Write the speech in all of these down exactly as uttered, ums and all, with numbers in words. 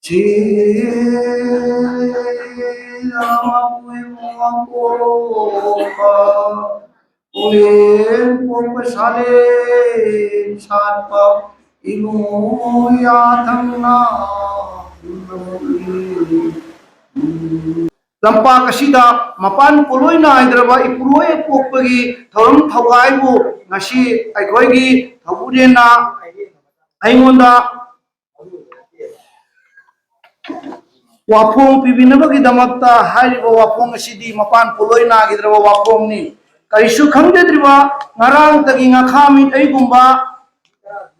ꯁꯤꯔꯥꯃꯄꯨꯏ ꯃꯄꯣꯛꯄ, ꯄꯨꯛꯂꯦꯟ ꯄꯣꯛꯄ ꯁꯥꯂꯦꯟ ꯁꯥꯠꯄ, ꯏꯃꯣ ꯌꯥꯊꯪꯅ ꯂꯝꯄꯥꯛ ꯑꯁꯤꯗ ꯃꯄꯥꯟ ꯄꯣꯂꯣꯏ ꯅꯥꯏꯗ꯭ꯔꯕ ꯏꯄꯨꯔꯣꯏ ꯑꯄꯣꯛꯄꯒꯤ ꯊꯧꯔꯝ ꯊꯧꯒꯥꯏꯕꯨ ꯉꯁꯤ ꯑꯩꯈꯣꯏꯒꯤ ꯊꯧꯕꯨꯗꯦꯟꯅ ꯑꯩꯉꯣꯟꯗ ꯋꯥꯐꯣꯡ ꯄꯤꯕꯤꯅꯕꯒꯤꯗꯃꯛꯇ ꯍꯥꯏꯔꯤꯕ ꯋꯥꯐꯣꯡ ꯑꯁꯤꯗꯤ ꯃꯄꯥꯟ ꯄꯣꯂꯣꯏ ꯅꯥꯏꯗ꯭ꯔꯕ ꯋꯥꯐꯣꯡꯅꯤ꯫ ꯀꯔꯤꯁꯨ ꯈꯪꯖꯗ꯭ꯔꯤꯕ ꯉꯔꯥꯡꯇꯒꯤ ꯉꯥꯈꯥꯃꯤꯠ ꯑꯩꯒꯨꯝꯕ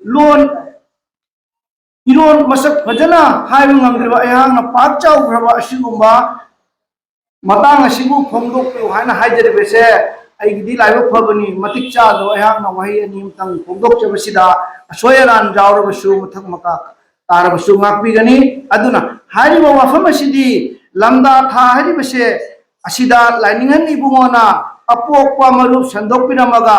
ꯂꯣꯟ ꯏꯔꯣꯟ ꯃꯁꯛ ꯐꯖꯅ ꯍꯥꯏꯕ ꯉꯝꯗ꯭ꯔꯤꯕ ꯑꯩꯍꯥꯛꯅ ꯄꯥꯛ ꯆꯥꯎꯈ꯭ꯔꯕ ꯑꯁꯤꯒꯨꯝꯕ ꯃꯇꯥꯡ ꯑꯁꯤꯕꯨ ꯐꯣꯡꯗꯣꯛꯄꯤꯌꯨ ꯍꯥꯏꯅ ꯍꯥꯏꯖꯔꯤꯕꯁꯦ ꯑꯩꯒꯤꯗꯤ ꯂꯥꯏꯕꯛ ꯐꯕꯅꯤ꯫ ꯃꯇꯤꯛ ꯆꯥꯗꯕ ꯑꯩꯍꯥꯛꯅ ꯋꯥꯍꯩ ꯑꯅꯤ ꯑꯃꯇꯪ ꯐꯣꯡꯗꯣꯛꯆꯕꯁꯤꯗ ꯑꯁꯣꯏ ꯑꯔꯥꯟ ꯌꯥꯎꯔꯕꯁꯨ ꯃꯊꯛ ꯃꯈꯥ ꯇꯥꯔꯕꯁꯨ ꯉꯥꯛꯄꯤꯒꯅꯤ꯫ ꯑꯗꯨꯅ ꯍꯥꯏꯔꯤꯕ ꯋꯥꯐꯝ ꯑꯁꯤꯗꯤ ꯂꯝꯗꯥ ꯊꯥ ꯍꯥꯏꯔꯤꯕꯁꯦ ꯑꯁꯤꯗ ꯂꯥꯏꯅꯤꯡꯍꯟ ꯏꯕꯨꯡꯉꯣꯅ ꯑꯄꯣꯛꯄ ꯃꯔꯨꯞ ꯁꯟꯗꯣꯛꯄꯤꯔꯝꯃꯒ,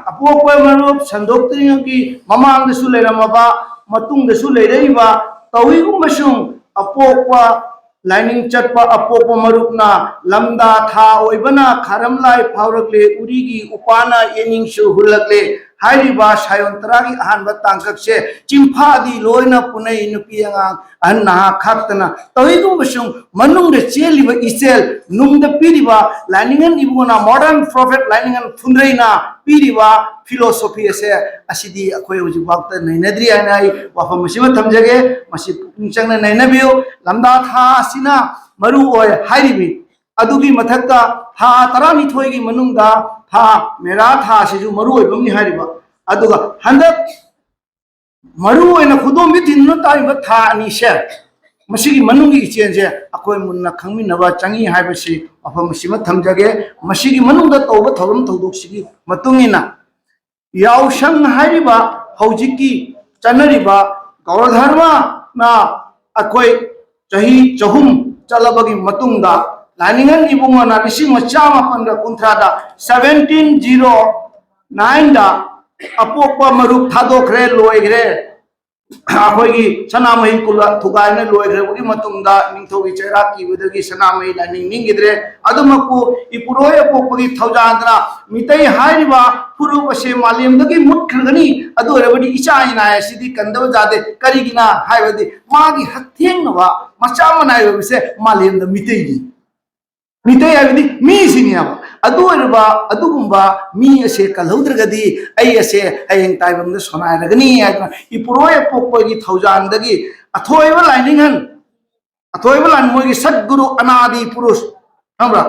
ꯑꯄꯣꯛꯄ ꯃꯔꯨꯞ ꯁꯟꯗꯣꯛꯇ꯭ꯔꯤꯉꯩꯒꯤ ꯃꯃꯥꯡꯗꯁꯨ ꯂꯩꯔꯝꯃꯕ, ꯃꯇꯨꯡꯗꯁꯨ ꯂꯩꯔꯛꯏꯕ, ꯇꯧꯏꯒꯨꯝꯕꯁꯨꯡ ꯑꯄꯣꯛꯄ ꯂꯥꯏꯅꯤꯡ ꯆꯠꯄ ꯑꯄꯣꯛꯄ ꯃꯔꯨꯞꯅ ꯂꯝꯗꯥ ꯊꯥ ꯑꯣꯏꯕꯅ ꯈꯥꯔꯝꯂꯥꯏ ꯐꯥꯎꯔꯛꯂꯦ, ꯎꯔꯤꯒꯤ ꯎꯄꯥꯅ ꯌꯦꯅꯤꯡꯁꯨ ꯍꯨꯜꯂꯛꯂꯦ ꯍꯥꯏꯔꯤꯕ ꯁꯥꯌꯣꯟ ꯇꯔꯥꯒꯤ ꯑꯍꯥꯟꯕ ꯇꯥꯡꯀꯛꯁꯦ ꯆꯤꯡꯐꯥꯗꯤ ꯂꯣꯏꯅ ꯄꯨꯅꯩ, ꯅꯨꯄꯤ ꯑꯉꯥꯡ ꯑꯍꯟ ꯅꯍꯥ ꯈꯥꯛꯇꯅ꯫ ꯇꯧꯏꯒꯨꯝꯕꯁꯨꯡ ꯃꯅꯨꯡꯗ ꯆꯦꯜꯂꯤꯕ ꯏꯆꯦꯜ ꯅꯨꯡꯗ ꯄꯤꯔꯤꯕ ꯂꯥꯏꯅꯤꯡꯍꯟ ꯏꯕꯨꯡꯉꯣꯅ, modern prophet ꯂꯥꯏꯅꯤꯡꯍꯟ ꯐꯨꯟꯗ꯭ꯔꯩꯅ ꯄꯤꯔꯤꯕ philosophy ꯑꯁꯦ, ꯑꯁꯤꯗꯤ ꯑꯩꯈꯣꯏ ꯍꯧꯖꯤꯛꯐꯥꯎꯗ ꯅꯩꯅꯗ꯭ꯔꯤ ꯍꯥꯏꯅ ꯑꯩ ꯋꯥꯐꯝ ꯑꯁꯤꯃ ꯊꯝꯖꯒꯦ꯫ ꯃꯁꯤ ꯄꯨꯛꯅꯤꯡ ꯆꯪꯅ ꯅꯩꯅꯕꯤꯌꯨ꯫ ꯂꯝꯗꯥ ꯊꯥ ꯑꯁꯤꯅ ꯃꯔꯨ ꯑꯣꯏ ꯍꯥꯏꯔꯤꯕꯤ꯫ ꯑꯗꯨꯒꯤ ꯃꯊꯛꯇ ꯊꯥ ꯇꯔꯥꯅꯤꯊꯣꯏꯒꯤ ꯃꯅꯨꯡꯗ ꯊꯥ ꯃꯦꯔꯥ ꯊꯥ ꯑꯁꯤꯁꯨ ꯃꯔꯨ ꯑꯣꯏꯕ ꯑꯃꯅꯤ ꯍꯥꯏꯔꯤꯕ꯫ ꯑꯗꯨꯒ ꯍꯟꯗꯛ ꯃꯔꯨ ꯑꯣꯏꯅ ꯈꯨꯗꯣꯝꯕꯤ ꯊꯤꯟꯗꯨꯅ ꯇꯥꯔꯤꯕ ꯊꯥ ꯑꯅꯤꯁꯦ, ꯃꯁꯤꯒꯤ ꯃꯅꯨꯡꯒꯤ ꯏꯆꯦꯜꯁꯦ ꯑꯩꯈꯣꯏ ꯃꯨꯟꯅ ꯈꯪꯃꯤꯟꯅꯕ ꯆꯪꯏ ꯍꯥꯏꯕꯁꯤ ꯋꯥꯐꯝ ꯑꯁꯤꯃ ꯊꯝꯖꯒꯦ꯫ ꯃꯁꯤꯒꯤ ꯃꯅꯨꯡꯗ ꯇꯧꯕ ꯊꯧꯔꯝ ꯊꯧꯗꯣꯛꯁꯤꯒꯤ ꯃꯇꯨꯡ ꯏꯟꯅ ꯌꯥꯎꯁꯪ ꯍꯥꯏꯔꯤꯕ ꯍꯧꯖꯤꯛꯀꯤ ꯆꯠꯅꯔꯤꯕ ꯒꯧꯔ ꯙꯔꯃꯅ ꯑꯩꯈꯣꯏ ꯆꯍꯤ ꯆꯍꯨꯝ ꯆꯠꯂꯕꯒꯤ ꯃꯇꯨꯡꯗ ꯂꯥꯏꯅꯤꯡꯍꯟ ꯏꯕꯨꯡꯉꯣꯅ ꯂꯤꯁꯤꯡ ꯑꯃ ꯆꯥꯃꯥꯄꯟꯒ ꯀꯨꯟꯊ꯭ꯔꯥꯗ, seventeen zero nineꯗ ꯑꯄꯣꯛꯄ ꯃꯔꯨꯞ ꯊꯥꯗꯣꯛꯈ꯭ꯔꯦ, ꯂꯣꯏꯈ꯭ꯔꯦ꯫ ꯑꯩꯈꯣꯏꯒꯤ ꯁꯅꯥꯃꯍꯤ ꯀꯨꯂ ꯊꯨꯒꯥꯏꯅ ꯂꯣꯏꯈ꯭ꯔꯕꯒꯤ ꯃꯇꯨꯡꯗ ꯅꯤꯡꯊꯧꯒꯤ ꯆꯩꯔꯥꯛ ꯀꯤꯕꯗꯒꯤ ꯁꯅꯥꯃꯍꯤ ꯂꯥꯏꯅꯤꯡ ꯅꯤꯡꯈꯤꯗ꯭ꯔꯦ꯫ ꯑꯗꯨꯃꯛꯄꯨ ꯏꯄꯨꯔꯣꯏ ꯑꯄꯣꯛꯄꯒꯤ ꯊꯧꯖꯥꯟꯗꯅ ꯃꯤꯇꯩ ꯍꯥꯏꯔꯤꯕ ꯐꯨꯔꯨꯞ ꯑꯁꯦ ꯃꯥꯂꯦꯝꯗꯒꯤ ꯃꯨꯠꯈ꯭ꯔꯒꯅꯤ꯫ ꯑꯗꯨ ꯑꯣꯏꯔꯕꯗꯤ ꯏꯆꯥ ꯏꯅꯥꯏ ꯑꯁꯤꯗꯤ ꯀꯟꯗꯕ ꯌꯥꯗꯦ꯫ ꯀꯔꯤꯒꯤꯅ ꯍꯥꯏꯕꯗꯤ ꯃꯥꯒꯤ ꯍꯛꯊꯦꯡꯅꯕ ꯃꯆꯥ ꯃꯅꯥꯏ ꯑꯣꯏꯕꯁꯦ ꯃꯥꯂꯦꯝꯗ ꯃꯤꯇꯩꯅꯤ꯫ ꯃꯤꯇꯩ ꯍꯥꯏꯕꯗꯤ ꯃꯤꯁꯤꯅꯦꯕ꯫ ꯑꯗꯨ ꯑꯣꯏꯔꯕ ꯑꯗꯨꯒꯨꯝꯕ ꯃꯤ ꯑꯁꯦ ꯀꯜꯍꯧꯗ꯭ꯔꯒꯗꯤ ꯑꯩ ꯑꯁꯦ ꯍꯌꯦꯡ ꯇꯥꯏꯕꯪꯗ ꯁꯣꯅꯥꯏꯔꯒꯅꯤ ꯍꯥꯏꯗꯅ ꯏꯄꯨꯔꯣꯏ ꯑꯄꯣꯛꯄꯒꯤ ꯊꯧꯖꯥꯟꯗꯒꯤ ꯑꯊꯣꯏꯕ ꯂꯥꯏꯅꯤꯡꯍꯟ, ꯑꯊꯣꯏꯕ ꯂꯥꯏ-, ꯃꯣꯏꯒꯤ ꯁꯠꯒꯨꯔꯨ ꯑꯅꯥꯗꯤ ꯄꯨꯔꯨꯁ, ꯈꯪꯕ꯭ꯔꯥ?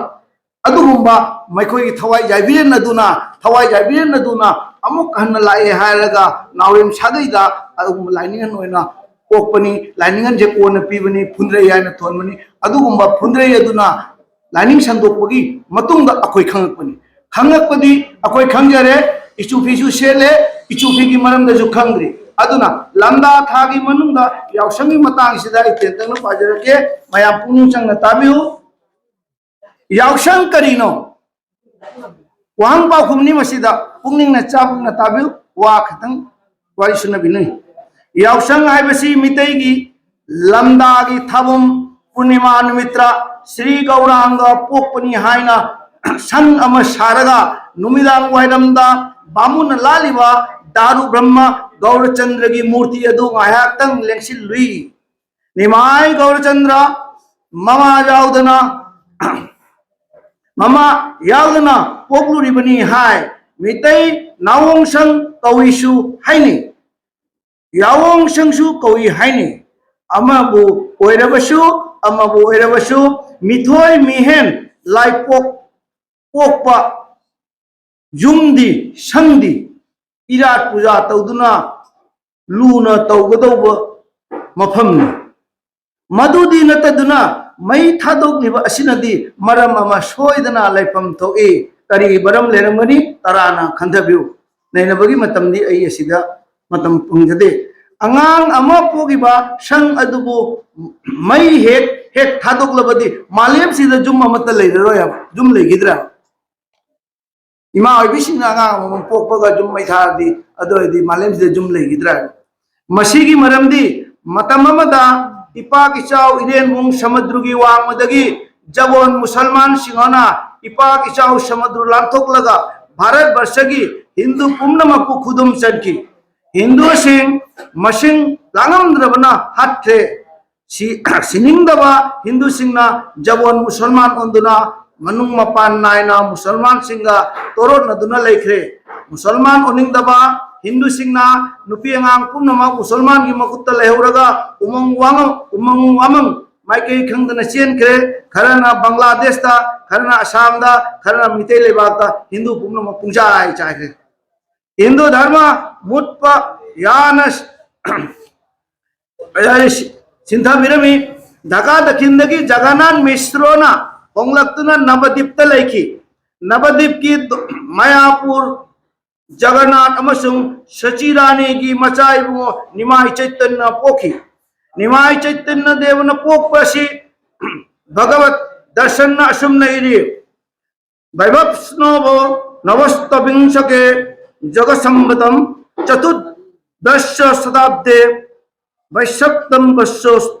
ꯑꯗꯨꯒꯨꯝꯕ ꯃꯈꯣꯏꯒꯤ ꯊꯋꯥꯏ ꯌꯥꯏꯕꯤꯔꯦꯟꯅꯗꯨꯅ, ꯊꯋꯥꯏ ꯌꯥꯏꯕꯤꯔꯦꯟꯅꯗꯨꯅ ꯑꯃꯨꯛ ꯍꯟꯅ ꯂꯥꯛꯑꯦ ꯍꯥꯏꯔꯒ ꯅꯥꯎꯔꯦꯝ ꯁꯥꯒꯩꯗ ꯑꯗꯨꯒꯨꯝꯕ ꯂꯥꯏꯅꯤꯡꯍꯟ ꯑꯣꯏꯅ ꯄꯣꯛꯄꯅꯤ꯫ ꯂꯥꯏꯅꯤꯡꯍꯟꯁꯦ ꯀꯣꯟꯅ ꯄꯤꯕꯅꯤ, ꯐꯨꯟꯗ꯭ꯔꯩ ꯍꯥꯏꯅ ꯊꯣꯟꯕꯅꯤ꯫ ꯑꯗꯨꯒꯨꯝꯕ ꯐꯨꯟꯗ꯭ꯔꯩ ꯑꯗꯨꯅ ꯂꯥꯏꯅꯤꯡ ꯁꯟꯗꯣꯛꯄꯒꯤ ꯃꯇꯨꯡꯗ ꯑꯩꯈꯣꯏ ꯈꯪꯉꯛꯄꯅꯤ꯫ ꯈꯪꯉꯛꯄꯗꯤ ꯑꯩꯈꯣꯏ ꯈꯪꯖꯔꯦ, ꯏꯆꯨ ꯐꯤꯁꯨ ꯁꯦꯠꯂꯦ, ꯏꯆꯨ ꯐꯤꯒꯤ ꯃꯔꯝꯗꯁꯨ ꯈꯪꯗ꯭ꯔꯤ꯫ ꯑꯗꯨꯅ ꯂꯝꯗꯥ ꯊꯥꯒꯤ ꯃꯅꯨꯡꯗ ꯌꯥꯎꯁꯪꯒꯤ ꯃꯇꯥꯡꯁꯤꯗ ꯑꯩ ꯇꯦꯟꯇꯛꯅ ꯄꯥꯖꯔꯛꯀꯦ, ꯃꯌꯥꯝ ꯄꯨꯛꯅꯤꯡ ꯆꯪꯅ ꯇꯥꯕꯤꯌꯨ꯫ ꯌꯥꯎꯁꯪ ꯀꯔꯤꯅꯣ? ꯋꯥꯍꯪ ꯄꯥꯎꯈꯨꯝꯅꯤ ꯃꯁꯤꯗ, ꯄꯨꯛꯅꯤꯡꯅ ꯆꯥꯕꯨꯛꯅ ꯇꯥꯕꯤꯌꯨ, ꯋꯥ ꯈꯤꯇꯪ ꯋꯥꯔꯤ ꯁꯨꯅꯕꯤꯅꯨ꯫ ꯌꯥꯎꯁꯪ ꯍꯥꯏꯕꯁꯤ ꯃꯤꯇꯩꯒꯤ ꯂꯝꯗꯥꯒꯤ ꯊꯥꯕꯝ ꯄꯨꯔꯅꯤꯃꯥ ꯅꯨꯃꯤꯠꯇ ꯁ꯭ꯔꯤ ꯒꯧꯔꯥꯡꯒ ꯄꯣꯛꯄꯅꯤ ꯍꯥꯏꯅ ꯁꯪ ꯑꯃ ꯁꯥꯔꯒ ꯅꯨꯃꯤꯗꯥꯡ ꯋꯥꯏꯔꯝꯗ ꯕꯥꯃꯨꯅ ꯂꯥꯠꯂꯤꯕ ꯗꯥꯔꯨ ꯕ꯭ꯔꯍ꯭ꯃ ꯒꯧꯔꯆꯟꯗ꯭ꯔꯒꯤ ꯃꯨꯔꯇꯤ ꯑꯗꯨ ꯉꯥꯏꯍꯥꯛꯇꯪ ꯂꯦꯡꯁꯤꯜꯂꯨꯏ꯫ ꯅꯤꯃꯥꯏ ꯒꯧꯔꯆꯟꯗ꯭ꯔ ꯃꯃꯥ ꯌꯥꯎꯗꯅ, ꯃꯃꯥ ꯌꯥꯎꯗꯅ ꯄꯣꯛꯂꯨꯔꯤꯕꯅꯤ ꯍꯥꯏ꯫ ꯃꯤꯇꯩ ꯅꯥꯋꯣꯡꯁꯪ ꯀꯧꯏꯁꯨ ꯍꯥꯏꯅꯩ, ꯌꯥꯋꯣꯡꯁꯪꯁꯨ ꯀꯧꯏ ꯍꯥꯏꯅꯩ꯫ ꯑꯃꯕꯨ ꯑꯣꯏꯔꯕꯁꯨ, ꯑꯃꯕꯨ ꯑꯣꯏꯔꯕꯁꯨ, ꯃꯤꯊꯣꯏ ꯃꯤꯍꯦꯟ ꯂꯥꯏꯄꯣꯛ ꯄꯣꯛꯄ ꯌꯨꯝꯗꯤ ꯁꯪꯗꯤ ꯏꯔꯥꯠ ꯄꯨꯖꯥ ꯇꯧꯗꯨꯅ ꯂꯨꯅ ꯇꯧꯒꯗꯧꯕ ꯃꯐꯝꯅꯤ꯫ ꯃꯗꯨꯗꯤ ꯅꯠꯇꯗꯨꯅ ꯃꯩ ꯊꯥꯗꯣꯛꯂꯤꯕ ꯑꯁꯤꯅꯗꯤ ꯃꯔꯝ ꯑꯃ ꯁꯣꯏꯗꯅ ꯂꯩꯐꯝ ꯊꯣꯛꯏ꯫ ꯀꯔꯤ ꯃꯔꯝ ꯂꯩꯔꯝꯒꯅꯤ? ꯇꯔꯥꯅ ꯈꯟꯊꯕꯤꯌꯨ꯫ ꯅꯩꯅꯕꯒꯤ ꯃꯇꯝꯗꯤ ꯑꯩ ꯑꯁꯤꯗ ꯃꯇꯝ ꯐꯪꯖꯗꯦ꯫ ꯑꯉꯥꯡ ꯑꯃ ꯄꯣꯛꯏꯕ ꯁꯪ ꯑꯗꯨꯕꯨ ꯃꯩ ꯍꯦꯛ ꯍꯦꯛ ꯊꯥꯗꯣꯛꯂꯕꯗꯤ ꯃꯥꯂꯦꯝꯁꯤꯗ ꯌꯨꯝ ꯑꯃꯠꯇ ꯂꯩꯔꯔꯣꯏ ꯍꯥꯏꯕ, ꯌꯨꯝ ꯂꯩꯈꯤꯗ꯭ꯔꯥ? ꯏꯃꯥ ꯑꯣꯏꯕꯤꯁꯤꯡꯅ ꯑꯉꯥꯡ ꯑꯃꯃꯝ ꯄꯣꯛꯄꯒ ꯌꯨꯝ ꯃꯩ ꯊꯥꯔꯗꯤ ꯑꯗꯨ ꯑꯣꯏꯔꯗꯤ ꯃꯥꯂꯦꯝꯁꯤꯗ ꯌꯨꯝ ꯂꯩꯈꯤꯗ꯭ꯔꯥ? ꯃꯁꯤꯒꯤ ꯃꯔꯝꯗꯤ, ꯃꯇꯝ ꯑꯃꯗ ꯏꯄꯥꯛ ꯏꯆꯥꯎ ꯏꯔꯦꯟꯕꯨꯡ ꯁꯃꯨꯗ꯭ꯔꯒꯤ ꯋꯥꯡꯃꯗꯒꯤ ꯖꯕꯣꯟ ꯃꯨꯁꯜꯃꯥꯟꯁꯤꯡ ꯑꯃꯅ ꯏꯄꯥꯛ ꯏꯆꯥꯎ ꯁꯃꯨꯗ꯭ꯔ ꯂꯥꯟꯊꯣꯛꯂꯒ ꯚꯥꯔꯠ ꯕꯔꯁꯒꯤ ꯍꯤꯟꯗꯨ ꯄꯨꯝꯅꯃꯛꯄꯨ ꯈꯨꯗꯨꯝ ꯆꯟꯈꯤ꯫ ꯍꯤꯟꯗꯨꯁꯤꯡ ꯃꯁꯤꯡ ꯂꯥꯡꯉꯝꯗ꯭ꯔꯕꯅ ꯍꯥꯠꯈ꯭ꯔꯦ꯫ ꯁꯤ-, ꯁꯤꯅꯤꯡꯗꯕ ꯍꯤꯟꯗꯨꯁꯤꯡꯅ ꯖꯕꯣꯟ ꯃꯨꯁꯜꯃꯥꯟ ꯑꯣꯟꯗꯨꯅ ꯃꯅꯨꯡ ꯃꯄꯥꯟ ꯅꯥꯏꯅ ꯃꯨꯁꯜꯃꯥꯟꯁꯤꯡꯒ ꯇꯣꯔꯣꯠꯅꯗꯨꯅ ꯂꯩꯈ꯭ꯔꯦ꯫ ꯃꯨꯁꯜꯃꯥꯟ ꯑꯣꯟꯅꯤꯡꯗꯕ ꯍꯤꯟꯗꯨꯁꯤꯡꯅ ꯅꯨꯄꯤ ꯑꯉꯥꯡ ꯄꯨꯝꯅꯃꯛ ꯃꯨꯁꯜꯃꯥꯟꯒꯤ ꯃꯈꯨꯠꯇ ꯂꯩꯍꯧꯔꯒ ꯎꯃꯪ ꯋꯥꯃꯪ, ꯎꯃꯪ ꯋꯥꯃꯪ ꯃꯥꯏꯀꯩ ꯈꯪꯗꯅ ꯆꯦꯟꯈ꯭ꯔꯦ꯫ ꯈꯔꯅ ꯕꯪꯒ꯭ꯂꯥꯗꯦꯁꯇ, ꯈꯔꯅ ꯑꯁꯥꯝꯗ, ꯈꯔꯅ ꯃꯤꯇꯩ ꯂꯩꯕꯥꯛꯇ ꯍꯤꯟꯗꯨ ꯄꯨꯝꯅꯃꯛ ꯄꯨꯡꯆꯥꯏ ꯆꯥꯏꯈ꯭ꯔꯦ꯫ ꯍꯤꯟꯗꯨ ꯙꯔꯃ ꯃꯨꯠꯄ ꯌꯥꯅ ꯁꯤꯟꯊꯕꯤꯔꯝꯃꯤ꯫ ꯙꯥꯀꯥ ꯗꯈꯤꯟꯗꯒꯤ ꯖꯒꯟꯅꯥꯊ ꯃꯤꯁ꯭ꯔꯣꯅ ꯍꯣꯡꯂꯛꯇꯨꯅ ꯅꯕꯗꯤꯞꯇ ꯂꯩꯈꯤ꯫ ꯅꯕꯗꯤꯞꯀꯤ ꯃꯌꯥꯄꯨꯔ ꯖꯒꯟꯅꯥꯊ ꯑꯃꯁꯨꯡ ꯁꯆꯤ ꯔꯥꯅꯤꯒꯤ ꯃꯆꯥ ꯏꯕꯨꯡꯉꯣ ꯅꯤꯃꯥꯏ ꯆꯩꯇꯟꯅ ꯄꯣꯛꯈꯤ꯫ ꯅꯤꯃꯥꯏ ꯆꯩꯇꯟꯅ ꯗꯦꯕꯅ ꯄꯣꯛꯄ ꯑꯁꯤ ꯚꯒꯕꯠ ꯗꯔꯁꯟꯅ ꯑꯁꯨꯝꯅ ꯏꯔꯤ, ꯕꯩꯚꯞꯁꯅꯣꯚꯣ ꯅꯚꯁ꯭ꯇ ꯚꯤꯡꯁꯀꯦ ꯖꯒꯁꯝꯕꯇꯝ ꯆꯇꯨꯔꯗꯁ ꯁꯇꯥꯕ꯭ꯗꯦ ꯚꯩꯁꯛꯇꯝ ꯚꯁꯣ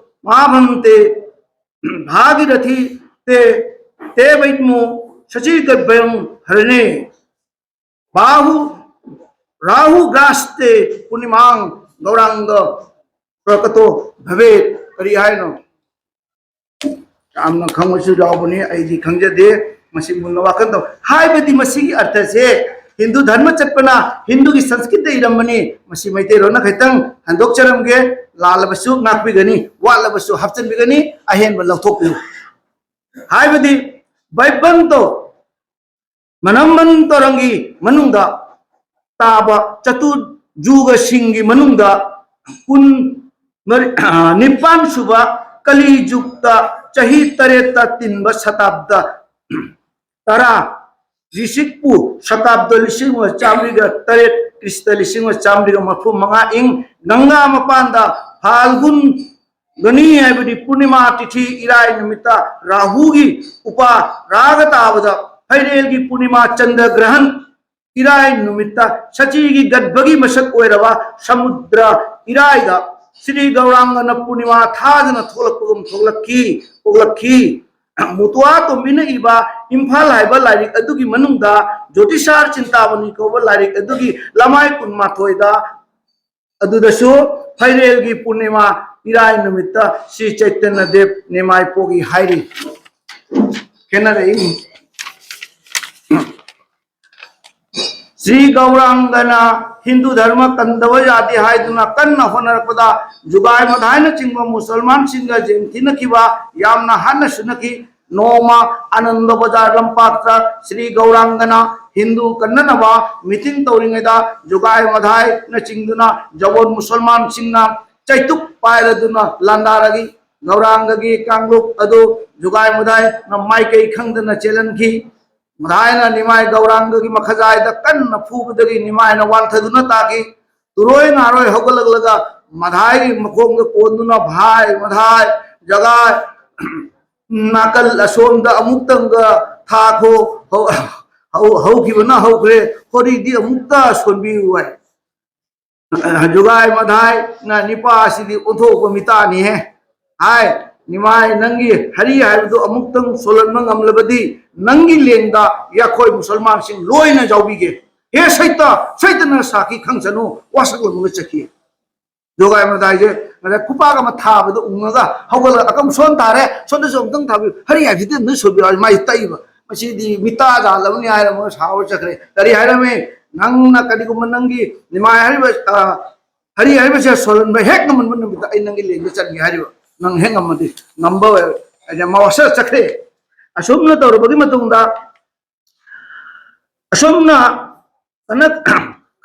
ꯃꯍꯥꯚꯟꯇꯦ ꯚꯥꯒꯤꯔꯊꯤ ꯇꯦ ꯇꯦ ꯚꯩꯃꯣ ꯁꯆꯤ ꯒꯔꯚꯌꯪ ꯍꯔꯤꯅꯦ ꯕꯥꯍꯨ ꯔꯥꯍꯨ ꯒ꯭ꯔꯥꯁꯇꯦ ꯄꯨꯔꯅꯤꯃꯥꯡ ꯒꯧꯔꯥꯡꯒ ꯄ꯭ꯔꯀꯇꯣ ꯚꯕꯦꯠ꯫ ꯀꯔꯤ ꯍꯥꯏꯅꯣ? ꯌꯥꯝꯅ ꯈꯪꯕꯁꯨ ꯌꯥꯎꯕꯅꯤ, ꯑꯩꯗꯤ ꯈꯪꯖꯗꯦ꯫ ꯃꯁꯤ ꯃꯨꯟꯅ ꯋꯥꯈꯜ ꯇꯧ꯫ ꯍꯥꯏꯕꯗꯤ ꯃꯁꯤꯒꯤ ꯑꯔꯊꯁꯦ ꯍꯤꯟꯗꯨ ꯙꯔꯃ ꯆꯠꯄꯅ ꯍꯤꯟꯗꯨꯒꯤ ꯁꯪꯁꯀ꯭ꯔꯤꯠꯇ ꯏꯔꯝꯕꯅꯤ꯫ ꯃꯁꯤ ꯃꯩꯇꯩꯂꯣꯟꯅ ꯈꯤꯇꯪ ꯍꯟꯗꯣꯛꯆꯔꯝꯒꯦ꯫ ꯂꯥꯜꯂꯕꯁꯨ ꯉꯥꯛꯄꯤꯒꯅꯤ, ꯋꯥꯠꯂꯕꯁꯨ ꯍꯥꯞꯆꯤꯟꯕꯤꯒꯅꯤ, ꯑꯍꯦꯟꯕ ꯂꯧꯊꯣꯛꯄꯤꯌꯨ꯫ ꯍꯥꯏꯕꯗꯤ ꯕꯩꯕꯟꯇꯣ ꯃꯅꯝꯕꯟ ꯇꯣꯔꯪꯒꯤ ꯃꯅꯨꯡꯗ ꯇꯥꯕ ꯆꯇꯨꯔ ꯖꯨꯒꯁꯤꯡꯒꯤ ꯃꯅꯨꯡꯗ ꯀꯨꯟ ꯃꯔꯤ, ꯅꯤꯄꯥꯟ ꯁꯨꯕ ꯀꯂꯤ ꯖꯨꯒꯇ ꯆꯍꯤ ꯇꯔꯦꯠꯇ ꯇꯤꯟꯕ ꯁꯇꯥꯕꯗ ꯇꯔꯥ, ꯖꯤꯁꯤꯛꯄꯨ ꯁꯇꯥꯕꯗ ꯂꯤꯁꯤꯡ ꯑꯃ ꯆꯥꯃꯔꯤꯒ ꯇꯔꯦꯠ, ꯈ꯭ꯔꯤꯁꯇ ꯂꯤꯁꯤꯡ ꯑꯃ ꯆꯥꯃꯔꯤꯒ ꯃꯔꯐꯨ ꯃꯉꯥ ꯏꯪ ꯒꯪꯒꯥ ꯃꯄꯥꯟꯗ ꯐꯥꯜꯒꯨꯟ ꯒꯅꯤ ꯍꯥꯏꯕꯗꯤ ꯄꯨꯔꯅꯤꯃꯥ ꯇꯤꯊꯤ ꯏꯔꯥꯏ ꯅꯨꯃꯤꯠꯇ ꯔꯥꯍꯨꯒꯤ ꯎꯄꯥ ꯔꯥꯒ ꯇꯥꯕꯗ ꯐꯩꯔꯦꯜꯒꯤ ꯄꯨꯔꯅꯤꯃꯥ ꯆꯟꯗ꯭ꯔ ꯒ꯭ꯔꯍꯟ ꯏꯔꯥꯏ ꯅꯨꯃꯤꯠꯇ ꯁꯆꯤꯒꯤ ꯒꯔꯚꯒꯤ ꯃꯁꯛ ꯑꯣꯏꯔꯕ ꯁꯃꯨꯗ꯭ꯔ ꯏꯔꯥꯏꯗ ꯁ꯭ꯔꯤ ꯒꯧꯔꯥꯡꯒꯅ ꯄꯨꯔꯅꯤꯃꯥ ꯊꯥꯗꯨꯅ ꯊꯣꯛꯂꯛꯄꯒꯨꯝ ꯊꯣꯛꯂꯛꯈꯤ, ꯊꯣꯛꯂꯛꯈꯤ꯫ ꯃꯨꯇꯨꯋꯥ ꯇꯣꯝꯕꯤꯅ ꯏꯕ ꯏꯝꯐꯥꯜ ꯍꯥꯏꯕ ꯂꯥꯏꯔꯤꯛ ꯑꯗꯨꯒꯤ ꯃꯅꯨꯡꯗ ꯖꯣꯇꯤꯁꯥꯔ ꯆꯤꯟꯇꯥꯃꯅꯤ ꯀꯧꯕ ꯂꯥꯏꯔꯤꯛ ꯑꯗꯨꯒꯤ ꯂꯃꯥꯏ ꯀꯨꯟꯃꯥꯊꯣꯏꯗ ꯑꯗꯨꯗꯁꯨ ꯐꯩꯔꯦꯜꯒꯤ ꯄꯨꯔꯅꯤꯃꯥ ꯏꯔꯥꯏ ꯅꯨꯃꯤꯠꯇ ꯁ꯭ꯔꯤ ꯆꯩꯇꯟꯌ ꯗꯦꯕ ꯅꯦꯃꯥꯏ ꯄꯣꯛꯏ ꯍꯥꯏꯔꯤ꯫ ꯈꯦꯠꯅꯔꯛꯏ꯫ ꯁ꯭ꯔꯤ ꯒꯧꯔꯥꯡꯒꯅ ꯍꯤꯟꯗꯨ ꯙꯔꯃ ꯀꯟꯗꯕ ꯌꯥꯗꯦ ꯍꯥꯏꯗꯨꯅ ꯀꯟꯅ ꯍꯣꯠꯅꯔꯛꯄꯗ ꯖꯨꯒꯥꯏ ꯃꯙꯥꯏꯅꯆꯤꯡꯕ ꯃꯨꯁꯜꯃꯥꯟꯁꯤꯡꯒ ꯌꯦꯡꯊꯤꯅꯈꯤꯕ ꯌꯥꯝꯅ ꯍꯥꯟꯅꯁꯨ ꯅꯛꯈꯤ꯫ ꯅꯣꯡꯃ ꯑꯅꯟꯗ ꯕꯖꯥꯔ ꯂꯝꯄꯥꯛꯇ ꯁ꯭ꯔꯤ ꯒꯧꯔꯥꯡꯒꯅ ꯍꯤꯟꯗꯨ ꯀꯟꯅꯅꯕ ꯃꯤꯇꯤꯡ ꯇꯧꯔꯤꯉꯩꯗ ꯖꯨꯒꯥꯏ ꯃꯙꯥꯏꯅ ꯆꯤꯡꯗꯨꯅ ꯖꯕꯣꯟ ꯃꯨꯁꯜꯃꯥꯟꯁꯤꯡꯅ ꯆꯩꯇꯨꯞ ꯄꯥꯏꯔꯗꯨꯅ ꯂꯥꯟꯗꯥꯔꯛꯏ꯫ ꯒꯧꯔꯥꯡꯒꯒꯤ ꯀꯥꯡꯂꯨꯞ ꯑꯗꯨ ꯖꯨꯒꯥꯏ ꯃꯙꯥꯏꯅ ꯃꯥꯏꯀꯩ ꯈꯪꯗꯅ ꯆꯦꯜꯍꯟꯈꯤ꯫ ꯃꯙꯥꯏꯅ ꯅꯤꯃꯥꯏ ꯒꯧꯔꯥꯡꯒꯒꯤ ꯃꯈꯖꯥꯏꯗ ꯀꯟꯅ ꯐꯨꯕꯗꯒꯤ ꯅꯤꯃꯥꯏꯅ ꯋꯥꯟꯊꯗꯨꯅ ꯇꯥꯈꯤ꯫ ꯇꯨꯔꯣꯏ ꯅꯥꯔꯣꯏ ꯍꯧꯒꯠꯂꯛꯂꯒ ꯃꯙꯥꯏꯒꯤ ꯃꯈꯣꯡꯗ ꯀꯣꯟꯗꯨꯅ, "ꯚꯥꯏ ꯃꯙꯥꯏ, ꯖꯒꯥꯏ, ꯅꯥꯀꯜ ꯑꯁꯣꯝꯗ ꯑꯃꯨꯛꯇꯪꯒ ꯊꯥꯈꯣ, ꯍꯧ-, ꯍꯧ-, ꯍꯧꯈꯤꯕꯅ ꯍꯧꯈ꯭ꯔꯦ, ꯍꯣꯔꯤꯗꯤ ꯑꯃꯨꯛꯇ ꯁꯣꯟꯕꯤꯌꯨ" ꯍꯥꯏ꯫ ꯖꯨꯒꯥꯏ ꯃꯙꯥꯏꯅ ꯅꯤꯄꯥ ꯑꯁꯤꯗꯤ ꯑꯣꯟꯊꯣꯛꯄ ꯃꯤꯇꯥꯅꯤꯍꯦ꯫ ꯍꯥꯏ, "ꯅꯤꯃꯥꯏ ꯅꯪꯒꯤ ꯍꯔꯤ ꯍꯥꯏꯕꯗꯨ ꯑꯃꯨꯛꯇꯪ ꯁꯣꯜꯍꯟꯕ ꯉꯝꯂꯕꯗꯤ ꯅꯪꯒꯤ ꯂꯦꯡꯗ ꯌꯥꯈꯣꯏ ꯃꯨꯁꯜꯃꯥꯟꯁꯤꯡ ꯂꯣꯏꯅ ꯌꯥꯎꯕꯤꯒꯦ꯫ ꯍꯦ ꯁꯩꯇ, ꯁꯩꯇꯅ ꯁꯥꯈꯤ ꯈꯪꯁꯅꯨ", ꯋꯥꯁꯛꯂꯝꯃꯒ ꯆꯠꯈꯤ꯫ ꯖꯣꯒꯥꯏ ꯃꯇꯥꯏꯁꯦ ꯉꯁꯥꯏ ꯈꯨꯄꯥꯛ ꯑꯃ ꯊꯥꯕꯗ ꯎꯪꯉꯒ ꯍꯧꯒꯠꯂꯒ, "ꯑꯀꯝ ꯁꯣꯟ ꯇꯥꯔꯦ, ꯁꯣꯝꯗꯁꯨ ꯑꯃꯨꯛꯇꯪ ꯊꯥꯕꯤꯌꯨ, ꯍꯔꯤ ꯍꯥꯏꯐꯦꯠꯇꯪ ꯁꯣꯟꯕꯤꯌꯨ" ꯍꯥꯏ ꯃꯥꯏ ꯇꯛꯏꯕ꯫ ꯃꯁꯤꯗꯤ ꯃꯤꯇꯥ ꯖꯥꯠꯂꯕꯅꯤ ꯍꯥꯏꯔ ꯑꯃꯒ ꯁꯥꯎꯔ ꯆꯠꯈ꯭ꯔꯦ꯫ ꯀꯔꯤ ꯍꯥꯏꯔꯝꯃꯤ? "ꯅꯪꯅ ꯀꯔꯤꯒꯨꯝꯕ ꯅꯪꯒꯤ ꯅꯤꯃꯥꯏ ꯍꯥꯏꯔꯤꯕ, ꯑ, ꯍꯔꯤ ꯍꯥꯏꯔꯤꯕꯁꯦ ꯁꯣꯜꯍꯟꯕ ꯍꯦꯛ ꯉꯝꯍꯟꯕ ꯅꯨꯃꯤꯠꯇ ꯑꯩ ꯅꯪꯒꯤ ꯂꯦꯡꯗ ꯆꯠꯅꯤ" ꯍꯥꯏꯔꯤꯕ꯫ ꯅꯪ ꯍꯦꯛ ꯉꯝꯃꯗꯤ, ꯉꯝꯕ ꯑꯣꯏ-, ꯍꯥꯏꯗꯤ ꯃꯥ ꯋꯥꯁꯛ ꯆꯠꯈ꯭ꯔꯦ꯫ ꯑꯁꯨꯝꯅ ꯇꯧꯔꯕꯒꯤ ꯃꯇꯨꯡꯗ, ꯑꯁꯨꯝꯅ ꯈꯟꯅ-,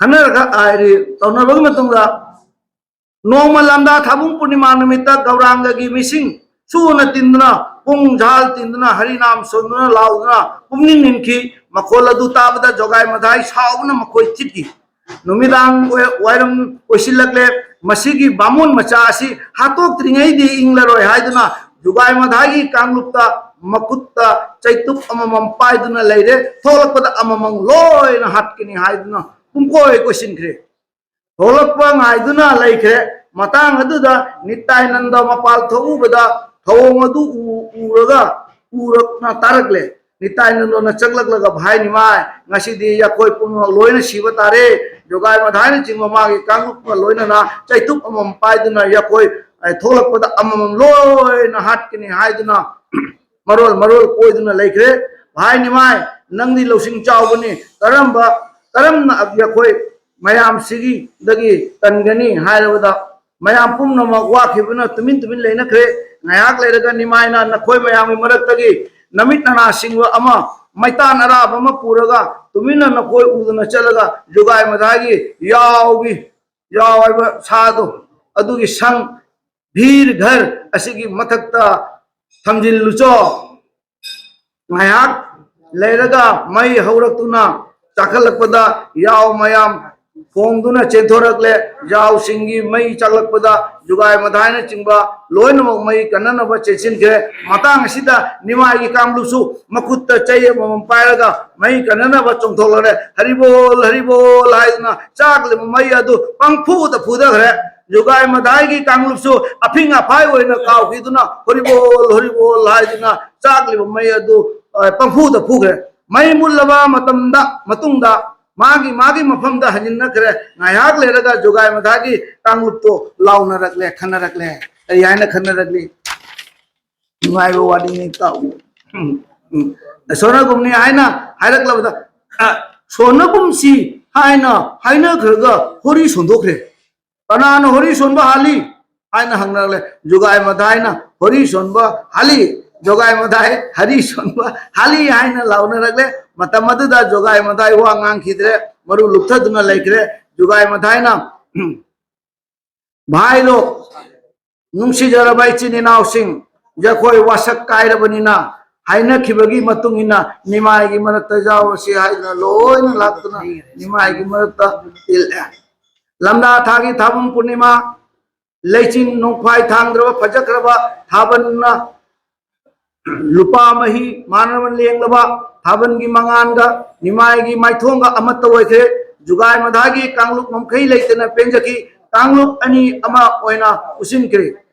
ꯈꯟꯅꯔꯒ ꯍꯥꯏꯗꯤ ꯇꯧꯅꯕꯒꯤ ꯃꯇꯨꯡꯗ, ꯅꯣꯡꯃ ꯂꯥꯝꯗꯥ ꯊꯥꯕꯨꯡ ꯄꯨꯔꯅꯤꯃꯥ ꯅꯨꯃꯤꯠꯇ ꯒꯧꯔꯥꯡꯒꯒꯤ ꯃꯤꯁꯤꯡ ꯁꯨꯅ ꯇꯤꯟꯗꯨꯅ, ꯄꯨꯡ ꯖꯥꯜ ꯇꯤꯟꯗꯨꯅ, ꯍꯔꯤꯅꯥꯝ ꯁꯣꯟꯗꯨꯅ ꯂꯥꯎꯗꯨꯅ ꯄꯨꯝꯅꯤꯡ ꯅꯤꯡꯈꯤ꯫ ꯃꯈꯣꯜ ꯑꯗꯨ ꯇꯥꯕꯗ ꯖꯣꯒꯥꯏ ꯃꯙꯥꯏ ꯁꯥꯎꯕꯅ ꯃꯈꯣꯏ ꯊꯤꯠꯈꯤ꯫ ꯅꯨꯃꯤꯗꯥꯡ ꯑꯣꯏ-, ꯋꯥꯏꯔꯝ ꯑꯣꯏꯁꯤꯜꯂꯛꯂꯦ꯫ ꯃꯁꯤꯒꯤ ꯕꯥꯃꯣꯟ ꯃꯆꯥ ꯑꯁꯤ ꯍꯥꯠꯇꯣꯛꯇ꯭ꯔꯤꯉꯩꯗꯤ ꯏꯪꯂꯔꯣꯏ ꯍꯥꯏꯗꯨꯅ ꯖꯨꯒꯥꯏ ꯃꯙꯥꯏꯒꯤ ꯀꯥꯡꯂꯨꯞꯇ ꯃꯈꯨꯠꯇ ꯆꯩꯇꯨꯞ ꯑꯃꯃꯝ ꯄꯥꯏꯗꯨꯅ ꯂꯩꯔꯦ꯫ ꯊꯣꯛꯂꯛꯄꯗ ꯑꯃꯃꯝ ꯂꯣꯏꯅ ꯍꯥꯠꯀꯅꯤ ꯍꯥꯏꯗꯨꯅ ꯄꯨꯡꯀꯣꯏ ꯀꯣꯏꯁꯤꯟꯈ꯭ꯔꯦ꯫ ꯊꯣꯛꯂꯛꯄ ꯉꯥꯏꯗꯨꯅ ꯂꯩꯈ꯭ꯔꯦ꯫ ꯃꯇꯥꯡ ꯑꯗꯨꯗ ꯅꯤꯇꯥꯏꯅꯟꯗ ꯃꯄꯥꯜ ꯊꯣꯛꯎꯕꯗ ꯊꯧꯑꯣꯡ ꯑꯗꯨ ꯎ-, ꯎꯔꯒ ꯎꯔꯛꯅ ꯇꯥꯔꯛꯂꯦ꯫ ꯅꯤꯇꯥꯏꯅꯟꯗꯅ ꯆꯪꯂꯛꯂꯒ, "ꯚꯥꯏ ꯅꯤꯃꯥꯏ, ꯉꯁꯤꯗꯤ ꯌꯥꯈꯣꯏ ꯄꯨꯝꯅꯃꯛ ꯂꯣꯏꯅ ꯁꯤꯕ ꯇꯥꯔꯦ꯫ ꯖꯣꯒꯥꯏ ꯃꯙꯥꯏꯅꯆꯤꯡꯕ ꯃꯥꯒꯤ ꯀꯥꯡꯂꯨꯞꯀ ꯂꯣꯏꯅꯅ ꯆꯩꯇꯨꯞ ꯑꯃꯃꯝ ꯄꯥꯏꯗꯨꯅ ꯌꯥꯈꯣꯏ, ꯑꯦ, ꯊꯣꯛꯂꯛꯄꯗ ꯑꯃꯃꯝ ꯂꯣꯏꯅ ꯍꯥꯠꯀꯅꯤ" ꯍꯥꯏꯗꯨꯅ ꯃꯔꯣꯜ ꯃꯔꯣꯜ ꯀꯣꯏꯗꯨꯅ ꯂꯩꯈ꯭ꯔꯦ꯫ "ꯚꯥꯏ ꯅꯤꯃꯥꯏ, ꯅꯪꯗꯤ ꯂꯧꯁꯤꯡ ꯆꯥꯎꯕꯅꯤ, ꯀꯔꯝꯕ, ꯀꯔꯝꯅ ꯑꯩꯈꯣꯏ ꯃꯌꯥꯝꯁꯤꯒꯤꯗꯒꯤ ꯀꯟꯒꯅꯤ?" ꯍꯥꯏꯔꯕꯗ ꯃꯌꯥꯝ ꯄꯨꯝꯅꯃꯛ ꯋꯥꯈꯤꯕꯅ ꯇꯨꯃꯤꯟ ꯇꯨꯃꯤꯟ ꯂꯩꯅꯈ꯭ꯔꯦ꯫ ꯉꯥꯏꯍꯥꯛ ꯂꯩꯔꯒ ꯅꯤꯃꯥꯏꯅ ꯅꯈꯣꯏ ꯃꯌꯥꯝꯒꯤ ꯃꯔꯛꯇꯒꯤ ꯅꯃꯤꯠ ꯅꯅꯥ ꯁꯤꯡꯕ ꯑꯃ, ꯃꯩꯇꯥꯟ ꯑꯔꯥꯕ ꯑꯃ ꯄꯨꯔꯒ ꯇꯨꯃꯤꯟꯅ ꯅꯈꯣꯏ ꯎꯗꯅ ꯆꯠꯂꯒ ꯖꯨꯒꯥꯏ ꯃꯙꯥꯏꯒꯤ ꯌꯥꯎꯒꯤ, ꯌꯥꯎ ꯍꯥꯏꯕ ꯁꯥꯗꯣ ꯑꯗꯨꯒꯤ ꯁꯪ ꯚꯤꯔ ꯘꯔ ꯑꯁꯤꯒꯤ ꯃꯊꯛꯇ ꯊꯝꯖꯤꯜꯂꯨꯆꯣ꯫ ꯉꯥꯏꯍꯥꯛ ꯂꯩꯔꯒ ꯃꯩ ꯍꯧꯔꯛꯇꯨꯅ ꯆꯥꯛꯈꯠꯂꯛꯄꯗ ꯌꯥꯎ ꯃꯌꯥꯝ ꯐꯣꯡꯗꯨꯅ ꯆꯦꯟꯊꯣꯔꯛꯂꯦ꯫ ꯌꯥꯎꯁꯤꯡꯒꯤ ꯃꯩ ꯆꯥꯛꯂꯛꯄꯗ ꯖꯨꯒꯥꯏ ꯃꯊꯥꯏꯅꯆꯤꯡꯕ ꯂꯣꯏꯅꯃꯛ ꯃꯩ ꯀꯟꯅꯅꯕ ꯆꯦꯟꯁꯤꯟꯈ꯭ꯔꯦ꯫ ꯃꯇꯥꯡ ꯑꯁꯤꯗ ꯅꯤꯃꯥꯏꯒꯤ ꯀꯥꯡꯂꯨꯞꯁꯨ ꯃꯈꯨꯠꯇ ꯆꯩ ꯑꯃꯃꯝ ꯄꯥꯏꯔꯒ ꯃꯩ ꯀꯟꯅꯅꯕ ꯆꯣꯡꯊꯣꯛꯂꯔꯦ꯫ "ꯍꯔꯤꯕꯣꯜ, ꯍꯔꯤꯕꯣꯜ" ꯍꯥꯏꯗꯨꯅ ꯆꯥꯛꯂꯤꯕ ꯃꯩ ꯑꯗꯨ ꯄꯪꯐꯨꯗ ꯐꯨꯊꯈ꯭ꯔꯦ꯫ ꯖꯨꯒꯥꯏ ꯃꯊꯥꯏꯒꯤ ꯀꯥꯡꯂꯨꯞꯁꯨ ꯑꯐꯤꯡ ꯑꯐꯥꯏ ꯑꯣꯏꯅ ꯀꯥꯎꯈꯤꯗꯨꯅ "ꯍꯣꯔꯤꯕꯣꯜ, ꯍꯣꯔꯤꯕꯣꯜ" ꯍꯥꯏꯗꯨꯅ ꯆꯥꯛꯂꯤꯕ ꯃꯩ ꯑꯗꯨ, ꯑ, ꯄꯪꯐꯨꯗ ꯐꯨꯈ꯭ꯔꯦ꯫ ꯃꯩ ꯃꯨꯠꯂꯕ ꯃꯇꯝꯗ, ꯃꯇꯨꯡꯗ ꯃꯥꯒꯤ, ꯃꯥꯒꯤ ꯃꯐꯝꯗ ꯍꯟꯖꯤꯟꯅꯈ꯭ꯔꯦ꯫ ꯉꯥꯏꯍꯥꯛ ꯂꯩꯔꯒ ꯖꯨꯒꯥꯏ ꯃꯊꯥꯒꯤ ꯀꯥꯡꯂꯨꯞꯇꯣ ꯂꯥꯎꯅꯔꯛꯂꯦ, ꯈꯟꯅꯔꯛꯂꯦ꯫ ꯀꯔꯤ ꯍꯥꯏꯅ ꯈꯟꯅꯔꯛꯂꯤ? ꯅꯨꯡꯉꯥꯏꯕ ꯋꯥꯔꯤꯅꯤ, ꯇꯥꯎ꯫ ꯎꯝ, ꯎꯝ꯫ ꯁꯣꯟꯅꯒꯨꯝꯅꯤ ꯍꯥꯏꯅ ꯍꯥꯏꯔꯛꯂꯕꯗ, ꯑ, "ꯁꯣꯟꯅꯒꯨꯝꯁꯤ" ꯍꯥꯏꯅ ꯍꯥꯏꯅꯈ꯭ꯔꯒ ꯍꯣꯔꯤ ꯁꯣꯟꯗꯣꯛꯈ꯭ꯔꯦ꯫ "ꯀꯅꯥꯅ ꯍꯣꯔꯤ ꯁꯣꯟꯕ ꯍꯥꯜꯂꯤ?" ꯍꯥꯏꯅ ꯍꯪꯅꯔꯛꯂꯦ꯫ ꯖꯨꯒꯥꯏ ꯃꯊꯥꯏꯅ "ꯍꯣꯔꯤ ꯁꯣꯟꯕ ꯍꯥꯜꯂꯤ, ꯖꯣꯒꯥꯏ ꯃꯊꯥꯏ ꯍꯔꯤ ꯁꯣꯟꯕ ꯍꯥꯜꯂꯤ" ꯍꯥꯏꯅ ꯂꯥꯎꯅꯔꯛꯂꯦ꯫ ꯃꯇꯝ ꯑꯗꯨꯗ ꯖꯣꯒꯥꯏ ꯃꯊꯥꯏ ꯋꯥ ꯉꯥꯡꯈꯤꯗ꯭ꯔꯦ, ꯃꯔꯨ ꯂꯨꯞꯊꯗꯨꯅ ꯂꯩꯈ꯭ꯔꯦ꯫ ꯖꯨꯒꯥꯏ ꯃꯊꯥꯏꯅ, "ꯚꯥꯏꯗꯣ, ꯅꯨꯡꯁꯤꯖꯔꯕ ꯏꯆꯤꯟ ꯏꯅꯥꯎꯁꯤꯡ, ꯖꯈꯣꯏ ꯋꯥꯁꯛ ꯀꯥꯏꯔꯕꯅꯤꯅ ꯍꯥꯏꯅꯈꯤꯕꯒꯤ ꯃꯇꯨꯡ ꯏꯟꯅ ꯅꯤꯃꯥꯏꯒꯤ ꯃꯔꯛꯇ ꯌꯥꯎꯔꯁꯤ" ꯍꯥꯏꯗꯨꯅ ꯂꯣꯏꯅ ꯂꯥꯛꯇꯨꯅ ꯅꯤꯃꯥꯏꯒꯤ ꯃꯔꯛꯇ ꯇꯤꯜꯂꯦ꯫ ꯂꯝꯗꯥ ꯊꯥꯒꯤ ꯊꯥꯕꯜ ꯄꯨꯔꯅꯤꯃꯥ, ꯂꯩꯆꯤꯟ ꯅꯣꯡꯐꯥꯏ ꯊꯥꯡꯗ꯭ꯔꯕ ꯐꯖꯈ꯭ꯔꯕ ꯊꯥꯕꯜꯅ ꯂꯨꯄꯥ ꯃꯍꯤ ꯃꯥꯟꯅꯕ ꯂꯦꯡꯂꯕ ꯊꯥꯕꯜꯒꯤ ꯃꯉꯥꯜꯒ ꯅꯤꯃꯥꯏꯒꯤ ꯃꯥꯏꯊꯣꯡꯒ ꯑꯃꯠꯇ ꯑꯣꯏꯈ꯭ꯔꯦ꯫ ꯖꯨꯒꯥꯏ ꯃꯙꯥꯒꯤ ꯀꯥꯡꯂꯨꯞ ꯉꯝꯈꯩ ꯂꯩꯇꯅ ꯄꯦꯟꯖꯈꯤ꯫ ꯀꯥꯡꯂꯨꯞ ꯑꯅꯤ ꯑꯃ ꯑꯣꯏꯅ ꯄꯨꯟꯁꯤꯟꯈ꯭ꯔꯦ꯫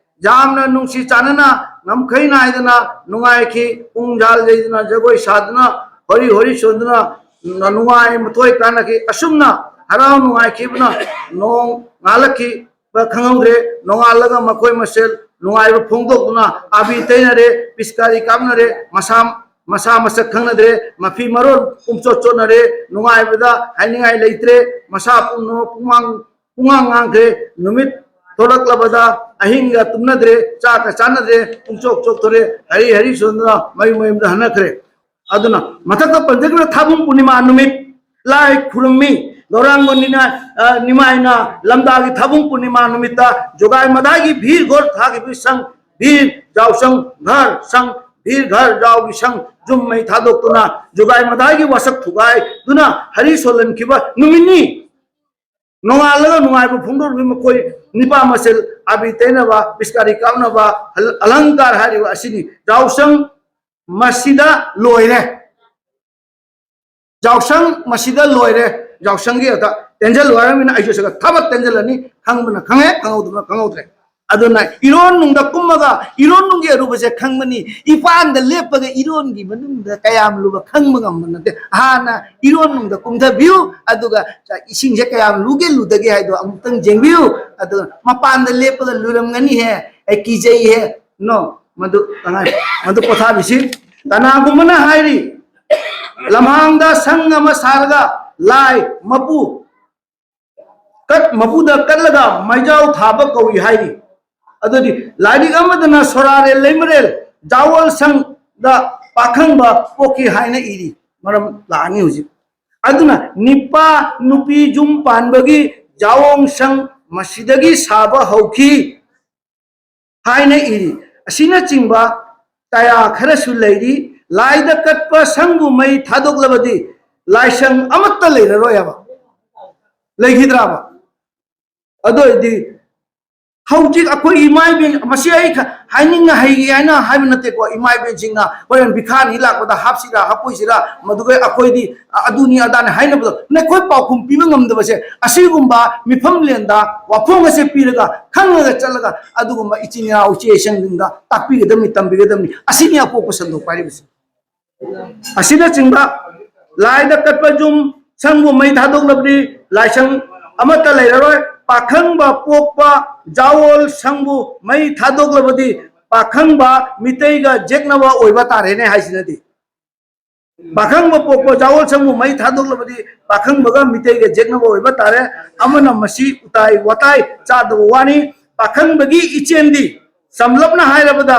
ꯌꯥꯝꯅ ꯅꯨꯡꯁꯤ ꯆꯥꯟꯅꯅ ꯉꯝꯈꯩ ꯅꯥꯏꯗꯅ ꯅꯨꯡꯉꯥꯏꯈꯤ꯫ ꯄꯨꯡ ꯌꯥꯜ ꯂꯩꯗꯅ ꯖꯒꯣꯏ ꯁꯥꯗꯨꯅ ꯍꯣꯔꯤ ꯍꯣꯔꯤ ꯁꯣꯟꯗꯨꯅ ꯅꯨꯡꯉꯥꯏ ꯃꯊꯣꯏ ꯀꯥꯟꯅꯈꯤ꯫ ꯑꯁꯨꯝꯅ ꯍꯔꯥꯎ ꯅꯨꯡꯉꯥꯏꯈꯤꯕꯅ ꯅꯣꯡ ꯉꯥꯜꯂꯛꯈꯤꯕ ꯈꯪꯍꯧꯗ꯭ꯔꯦ꯫ ꯅꯣꯡꯉꯥꯜꯂꯒ ꯃꯈꯣꯏ ꯃꯁꯦꯜ ꯅꯨꯡꯉꯥꯏꯕ ꯐꯣꯡꯗꯣꯛꯇꯨꯅ ꯑꯥꯕꯤ ꯇꯩꯅꯔꯦ, ꯄꯤꯁꯀꯥꯔꯤ ꯀꯥꯞꯅꯔꯦ, ꯃꯁꯥ ꯃꯁꯥ ꯃꯁꯛ ꯈꯪꯅꯗ꯭ꯔꯦ, ꯃꯐꯤ ꯃꯔꯣꯟ ꯄꯨꯝꯆꯣꯠ ꯆꯣꯠꯅꯔꯦ꯫ ꯅꯨꯡꯉꯥꯏꯕꯗ ꯍꯥꯏꯅꯤꯡꯉꯥꯏ ꯂꯩꯇ꯭ꯔꯦ꯫ ꯃꯁꯥ ꯄꯨꯝꯅꯃꯛ ꯄꯨꯡꯃꯥꯡ ꯄꯨꯡꯉꯥꯡ ꯉꯥꯡꯈ꯭ꯔꯦ꯫ ꯅꯨꯃꯤꯠ ꯊꯣꯛꯂꯛꯂꯕꯗ ꯑꯍꯤꯡꯒ ꯇꯨꯝꯅꯗ꯭ꯔꯦ, ꯆꯥꯛꯀ ꯆꯥꯅꯗ꯭ꯔꯦ, ꯄꯨꯡꯆꯣꯛ ꯆꯣꯛꯊꯣꯔꯦ, ꯍꯔꯤ ꯍꯔꯤ ꯁꯣꯟꯗꯨꯅ ꯃꯌꯨꯝ ꯃꯌꯨꯝꯗ ꯍꯟꯅꯈ꯭ꯔꯦ꯫ ꯑꯗꯨꯅ ꯃꯊꯛꯇ ꯄꯟꯖꯈ꯭ꯔꯤꯕ ꯊꯥꯕꯨꯡ ꯄꯨꯔꯅꯤꯃꯥ ꯅꯨꯃꯤꯠ ꯂꯥꯏ ꯈꯨꯔꯨꯝꯃꯤ꯫ ꯒꯧꯔꯥꯡꯒ ꯅꯤꯅ-, ꯑ, ꯅꯤꯃꯥꯏꯅ ꯂꯝꯗꯥꯒꯤ ꯊꯥꯕꯨꯡ ꯄꯨꯔꯅꯤꯃꯥ ꯅꯨꯃꯤꯠꯇ ꯖꯣꯒꯥꯏ ꯃꯗꯥꯏꯒꯤ ꯚꯤꯔ ꯘꯣꯔ ꯊꯥꯈꯤꯕꯒꯤ ꯁꯪ, ꯚꯤꯔ ꯖꯥꯎꯁꯪ ꯘꯔ ꯁꯪ, ꯚꯤꯔ ꯘꯔ ꯖꯥꯎꯒꯤ ꯁꯪ ꯖꯨꯝ ꯃꯩ ꯊꯥꯗꯣꯛꯇꯨꯅ ꯖꯣꯒꯥꯏ ꯃꯗꯥꯏꯒꯤ ꯋꯥꯁꯛ ꯊꯨꯒꯥꯏꯗꯨꯅ ꯍꯔꯤ ꯁꯣꯜꯍꯟꯈꯤꯕ ꯅꯨꯃꯤꯠꯅꯤ꯫ ꯅꯣꯡꯉꯥꯜꯂꯒ ꯅꯨꯡꯉꯥꯏꯕ ꯐꯣꯡꯗꯣꯛꯂꯤꯕ ꯃꯈꯣꯏ ꯅꯤꯄꯥ ꯃꯁꯦꯜ ꯑꯥꯕꯤ ꯇꯩꯅꯕ, ꯄꯤꯁꯀꯥꯔꯤ ꯀꯥꯞꯅꯕ, ꯑꯂꯪꯀꯥꯔ ꯍꯥꯏꯔꯤꯕ ꯑꯁꯤꯅꯤ꯫ ꯖꯥꯎꯁꯪ ꯃꯁꯤꯗ ꯂꯣꯏꯔꯦ꯫ ꯖꯥꯎꯁꯪ ꯃꯁꯤꯗ ꯂꯣꯏꯔꯦ꯫ ꯖꯥꯎꯁꯪꯒꯤ ꯑꯗ ꯇꯦꯟꯖꯜꯂꯨ ꯍꯥꯏꯔꯕꯅꯤꯅ ꯑꯩꯁꯨ ꯁꯤꯗ ꯊꯕꯛ ꯇꯦꯟꯖꯜꯂꯅꯤ꯫ ꯈꯪꯕꯅ ꯈꯪꯉꯦ, ꯈꯪꯍꯧꯗꯕꯅ ꯈꯪꯍꯧꯗ꯭ꯔꯦ꯫ ꯑꯗꯨꯅ ꯏꯔꯣꯟ ꯅꯨꯡꯗ ꯀꯨꯝꯃꯒ ꯏꯔꯣꯟ ꯅꯨꯡꯒꯤ ꯑꯔꯨꯕꯁꯦ ꯈꯪꯕꯅꯤ꯫ ꯏꯄꯥꯟꯗ ꯂꯦꯞꯄꯒ ꯏꯔꯣꯟꯒꯤ ꯃꯅꯨꯡꯗ ꯀꯌꯥꯝ ꯂꯨꯕ ꯈꯪꯕ ꯉꯝꯕ ꯅꯠꯇꯦ꯫ ꯍꯥꯟꯅ ꯏꯔꯣꯟ ꯅꯨꯡꯗ ꯀꯨꯝꯊꯕꯤꯌꯨ, ꯑꯗꯨꯒ ꯏꯁꯤꯡꯁꯦ ꯀꯌꯥꯝ ꯂꯨꯒꯦ ꯂꯨꯗꯒꯦ ꯍꯥꯏꯗꯣ ꯑꯃꯨꯛꯇꯪ ꯌꯦꯡꯕꯤꯌꯨ꯫ ꯑꯗꯨꯒ ꯃꯄꯥꯟꯗ ꯂꯦꯞꯄꯒ ꯂꯨꯔꯝꯒꯅꯤꯍꯦ, ꯑꯩ ꯀꯤꯖꯩꯍꯦ꯫ ꯅꯣ, ꯃꯗꯨ ꯇꯉꯥꯏ-, ꯃꯗꯨ ꯄꯣꯊꯥꯕꯤꯁꯤ꯫ ꯀꯅꯥꯒꯨꯝꯕꯅ ꯍꯥꯏꯔꯤ, ꯂꯝꯍꯥꯡꯗ ꯁꯪ ꯑꯃ ꯁꯥꯔꯒ ꯂꯥꯏ ꯃꯄꯨ ꯀꯠ-, ꯃꯄꯨꯗ ꯀꯠꯂꯒ ꯃꯩꯖꯥꯎ ꯊꯥꯕ ꯀꯧꯏ ꯍꯥꯏꯔꯤ꯫ ꯑꯗꯨꯗꯤ ꯂꯥꯏꯔꯤꯛ ꯑꯃꯗꯅ ꯁꯣꯔꯥꯔꯦꯜ ꯂꯩꯃꯔꯦꯜ ꯖꯥꯋꯣꯜ ꯁꯪꯗ ꯄꯥꯈꯪꯕ ꯄꯣꯛꯈꯤ ꯍꯥꯏꯅ ꯏꯔꯤ꯫ ꯃꯔꯝ ꯂꯥꯛꯑꯅꯤ ꯍꯧꯖꯤꯛ꯫ ꯑꯗꯨꯅ ꯅꯤꯄꯥ ꯅꯨꯄꯤ ꯌꯨꯝ ꯄꯥꯟꯕꯒꯤ ꯖꯥꯋꯣꯡ ꯁꯪ ꯃꯁꯤꯗꯒꯤ ꯁꯥꯕ ꯍꯧꯈꯤ ꯍꯥꯏꯅ ꯏꯔꯤ꯫ ꯑꯁꯤꯅꯆꯤꯡꯕ ꯀꯌꯥ ꯈꯔꯁꯨ ꯂꯩꯔꯤ꯫ ꯂꯥꯏꯗ ꯀꯠꯄ ꯁꯪꯕꯨ ꯃꯩ ꯊꯥꯗꯣꯛꯂꯕꯗꯤ ꯂꯥꯏꯁꯪ ꯑꯃꯠꯇ ꯂꯩꯔꯔꯣꯏ ꯍꯥꯏꯕ꯫ ꯂꯩꯈꯤꯗ꯭ꯔꯕ? ꯑꯗꯨ ꯑꯣꯏꯔꯗꯤ ꯍꯧꯖꯤꯛ ꯑꯩꯈꯣꯏ ꯏꯃꯥ ꯏꯕꯦꯟ, ꯃꯁꯤ ꯑꯩ ꯈ-, ꯍꯥꯏꯅꯤꯡꯅ ꯍꯩꯒꯦ ꯍꯥꯏꯅ ꯍꯥꯏꯕ ꯅꯠꯇꯦꯀꯣ, ꯏꯃꯥ ꯏꯕꯦꯟꯁꯤꯡꯅ ꯍꯣꯔꯦꯟ ꯚꯤꯈꯥꯅꯤ ꯂꯥꯛꯄꯗ ꯍꯥꯞꯁꯤꯔꯥ ꯍꯥꯞꯄꯣꯏꯁꯤꯔꯥ, ꯃꯗꯨꯒ ꯑꯩꯈꯣꯏꯗꯤ ꯑ-, ꯑꯗꯨꯅꯤ ꯑꯗꯥꯅꯤ ꯍꯥꯏꯅꯕꯗꯣ, ꯅꯈꯣꯏ ꯄꯥꯎꯈꯨꯝ ꯄꯤꯕ ꯉꯝꯗꯕꯁꯦ, ꯑꯁꯤꯒꯨꯝꯕ ꯃꯤꯐꯝ ꯂꯦꯟꯗ ꯋꯥꯐꯣꯡ ꯑꯁꯦ ꯄꯤꯔꯒ ꯈꯪꯉꯒ ꯆꯠꯂꯒ ꯑꯗꯨꯒꯨꯝꯕ ꯏꯆꯤꯟ ꯏꯅꯥꯎ ꯏꯆꯦ ꯏꯆꯟꯁꯤꯡꯗ ꯇꯥꯛꯄꯤꯒꯗꯕꯅꯤ, ꯇꯝꯕꯤꯒꯗꯕꯅꯤ꯫ ꯑꯁꯤꯅꯤ ꯑꯄꯣꯛꯄ ꯁꯟꯗꯣꯛꯄ ꯍꯥꯏꯔꯤꯕꯁꯦ꯫ ꯑꯁꯤꯅꯆꯤꯡꯕ ꯂꯥꯏꯗ ꯀꯠꯄ ꯌꯨꯝ ꯁꯪꯕꯨ ꯃꯩ ꯊꯥꯗꯣꯛꯂꯕꯗꯤ ꯂꯥꯏꯁꯪ ꯑꯃꯠꯇ ꯂꯩꯔꯔꯣꯏ꯫ ꯄꯥꯈꯪꯕ ꯄꯣꯛꯄ ꯖꯥꯋꯣꯜ ꯁꯪꯕꯨ ꯃꯩ ꯊꯥꯗꯣꯛꯂꯕꯗꯤ ꯄꯥꯈꯪꯕ ꯃꯤꯇꯩꯒ ꯌꯦꯛꯅꯕ ꯑꯣꯏꯕ ꯇꯥꯔꯦꯅꯦ ꯍꯥꯏꯁꯤꯅꯗꯤ꯫ ꯄꯥꯈꯪꯕ ꯄꯣꯛꯄ ꯖꯥꯋꯣꯜ ꯁꯪꯕꯨ ꯃꯩ ꯊꯥꯗꯣꯛꯂꯕꯗꯤ ꯄꯥꯈꯪꯕꯒ ꯃꯤꯇꯩꯒ ꯌꯦꯛꯅꯕ ꯑꯣꯏꯕ ꯇꯥꯔꯦ꯫ ꯑꯃꯅ ꯃꯁꯤ ꯎꯇꯥꯏ ꯋꯥꯇꯥꯏ ꯆꯥꯗꯕ ꯋꯥꯅꯤ꯫ ꯄꯥꯈꯪꯕꯒꯤ ꯏꯆꯦꯟꯗꯤ ꯆꯝꯂꯞꯅ ꯍꯥꯏꯔꯕꯗ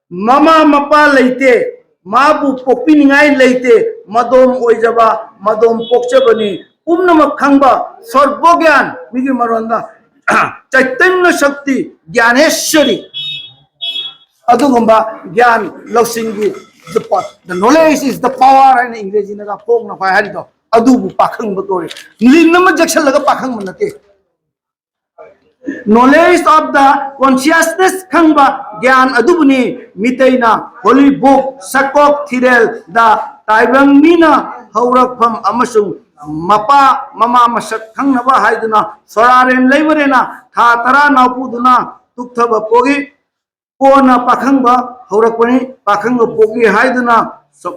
ꯃꯃꯥ ꯃꯄꯥ ꯂꯩꯇꯦ, ꯃꯥꯕꯨ ꯄꯣꯛꯄꯤꯅꯤꯡꯉꯥꯏ ꯂꯩꯇꯦ, ꯃꯗꯣꯝ ꯑꯣꯏꯖꯕ, ꯃꯗꯣꯝ ꯄꯣꯛꯆꯕꯅꯤ꯫ ꯄꯨꯝꯅꯃꯛ ꯈꯪꯕ ꯁꯔꯕꯒ꯭ꯌꯥꯟ, ꯃꯤꯒꯤ ꯃꯔꯣꯟꯗ ꯆꯩꯇꯟꯌ ꯁꯛꯇꯤ, ꯒ꯭ꯌꯥꯅꯦꯁꯔꯤ, ꯑꯗꯨꯒꯨꯝꯕ ꯒ꯭ꯌꯥꯟ ꯂꯧꯁꯤꯡꯒꯤ, the po-, the knowledge is the power ꯍꯥꯏꯅ ꯏꯪꯒ꯭ꯔꯦꯖꯤꯅꯒ ꯐꯣꯡꯅ ꯈ꯭ꯋꯥꯏ ꯍꯥꯏꯔꯤꯗꯣ, ꯑꯗꯨꯕꯨ ꯄꯥꯈꯪꯕ ꯀꯧꯔꯤ꯫ ꯂꯤꯟ ꯑꯃ ꯆꯦꯛꯁꯤꯜꯂꯒ ꯄꯥꯈꯪꯕ ꯅꯠꯇꯦ꯫ Knowledge of the consciousness, ꯈꯪꯕ ꯒ꯭ꯌꯥꯟ ꯑꯗꯨꯕꯨꯅꯤ ꯃꯤꯇꯩꯅ holy book, ꯁꯛꯀꯣꯛ ꯊꯤꯔꯦꯜꯗ ꯇꯥꯏꯕꯪ ꯃꯤꯅ ꯍꯧꯔꯛꯐꯝ ꯑꯃꯁꯨꯡ ꯃꯄꯥ ꯃꯃꯥ ꯃꯁꯛ ꯈꯪꯅꯕ ꯍꯥꯏꯗꯨꯅ ꯁꯣꯔꯥꯔꯦꯟ ꯂꯩꯕꯔꯦꯅ ꯊꯥ ꯇꯔꯥ ꯅꯥꯎꯄꯨꯗꯨꯅ ꯇꯨꯛꯊꯕ ꯄꯣꯛꯏ꯫ ꯀꯣꯟꯅ ꯄꯥꯈꯪꯕ ꯍꯧꯔꯛꯄꯅꯤ꯫ ꯄꯥꯈꯪꯕ ꯄꯣꯛꯏ ꯍꯥꯏꯗꯨꯅ ꯁ-,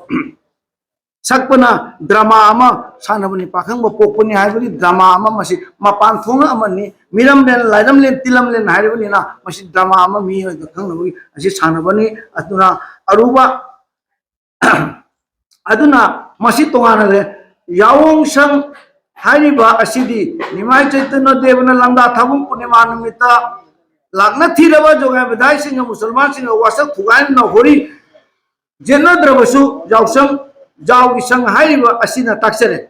ꯁꯛꯄꯅ ꯗ꯭ꯔꯃꯥ ꯑꯃ ꯁꯥꯟꯅꯕꯅꯤ꯫ ꯄꯥꯈꯪꯕ ꯄꯣꯛꯄꯅꯤ ꯍꯥꯏꯕꯒꯤ ꯗ꯭ꯔꯃꯥ ꯑꯃ, ꯃꯁꯤ ꯃꯄꯥꯟ ꯊꯣꯡꯅ ꯑꯃꯅꯤ꯫ ꯃꯤꯔꯝꯂꯦꯟ, ꯂꯥꯏꯔꯝꯂꯦꯟ, ꯇꯤꯜꯂꯝꯂꯦꯟ ꯍꯥꯏꯔꯤꯕꯅꯤꯅ ꯃꯁꯤ ꯗ꯭ꯔꯃꯥ ꯑꯃ ꯃꯤꯑꯣꯏꯕ ꯈꯪꯅꯕꯒꯤ ꯑꯁꯤ ꯁꯥꯟꯅꯕꯅꯤ꯫ ꯑꯗꯨꯅ ꯑꯔꯨꯕ ꯑꯗꯨꯅ ꯃꯁꯤ ꯇꯣꯉꯥꯟꯅ ꯂꯩ꯫ ꯌꯥꯑꯣꯡ ꯁꯪ ꯍꯥꯏꯔꯤꯕ ꯑꯁꯤꯗꯤ ꯅꯤꯃꯥꯏ ꯆꯩꯇꯟꯌ ꯗꯦꯕꯅ ꯂꯪꯗꯥ ꯊꯥꯕꯨꯡ ꯄꯨꯔꯅꯤꯃꯥ ꯅꯨꯃꯤꯠꯇ ꯂꯥꯛꯅ ꯊꯤꯔꯕ ꯖꯣꯒꯥꯏ ꯕꯗꯥꯏꯁꯤꯡꯒ ꯃꯨꯁꯜꯃꯥꯟꯁꯤꯡꯒ ꯋꯥꯁꯛ ꯊꯨꯒꯥꯏꯅ ꯍꯣꯔꯤ ꯌꯦꯠꯅꯗ꯭ꯔꯕꯁꯨ ꯌꯥꯎꯁꯪ, ꯌꯥꯎꯒꯤ ꯁꯪ ꯍꯥꯏꯔꯤꯕ ꯑꯁꯤꯅ ꯇꯥꯛꯆꯔꯦ꯫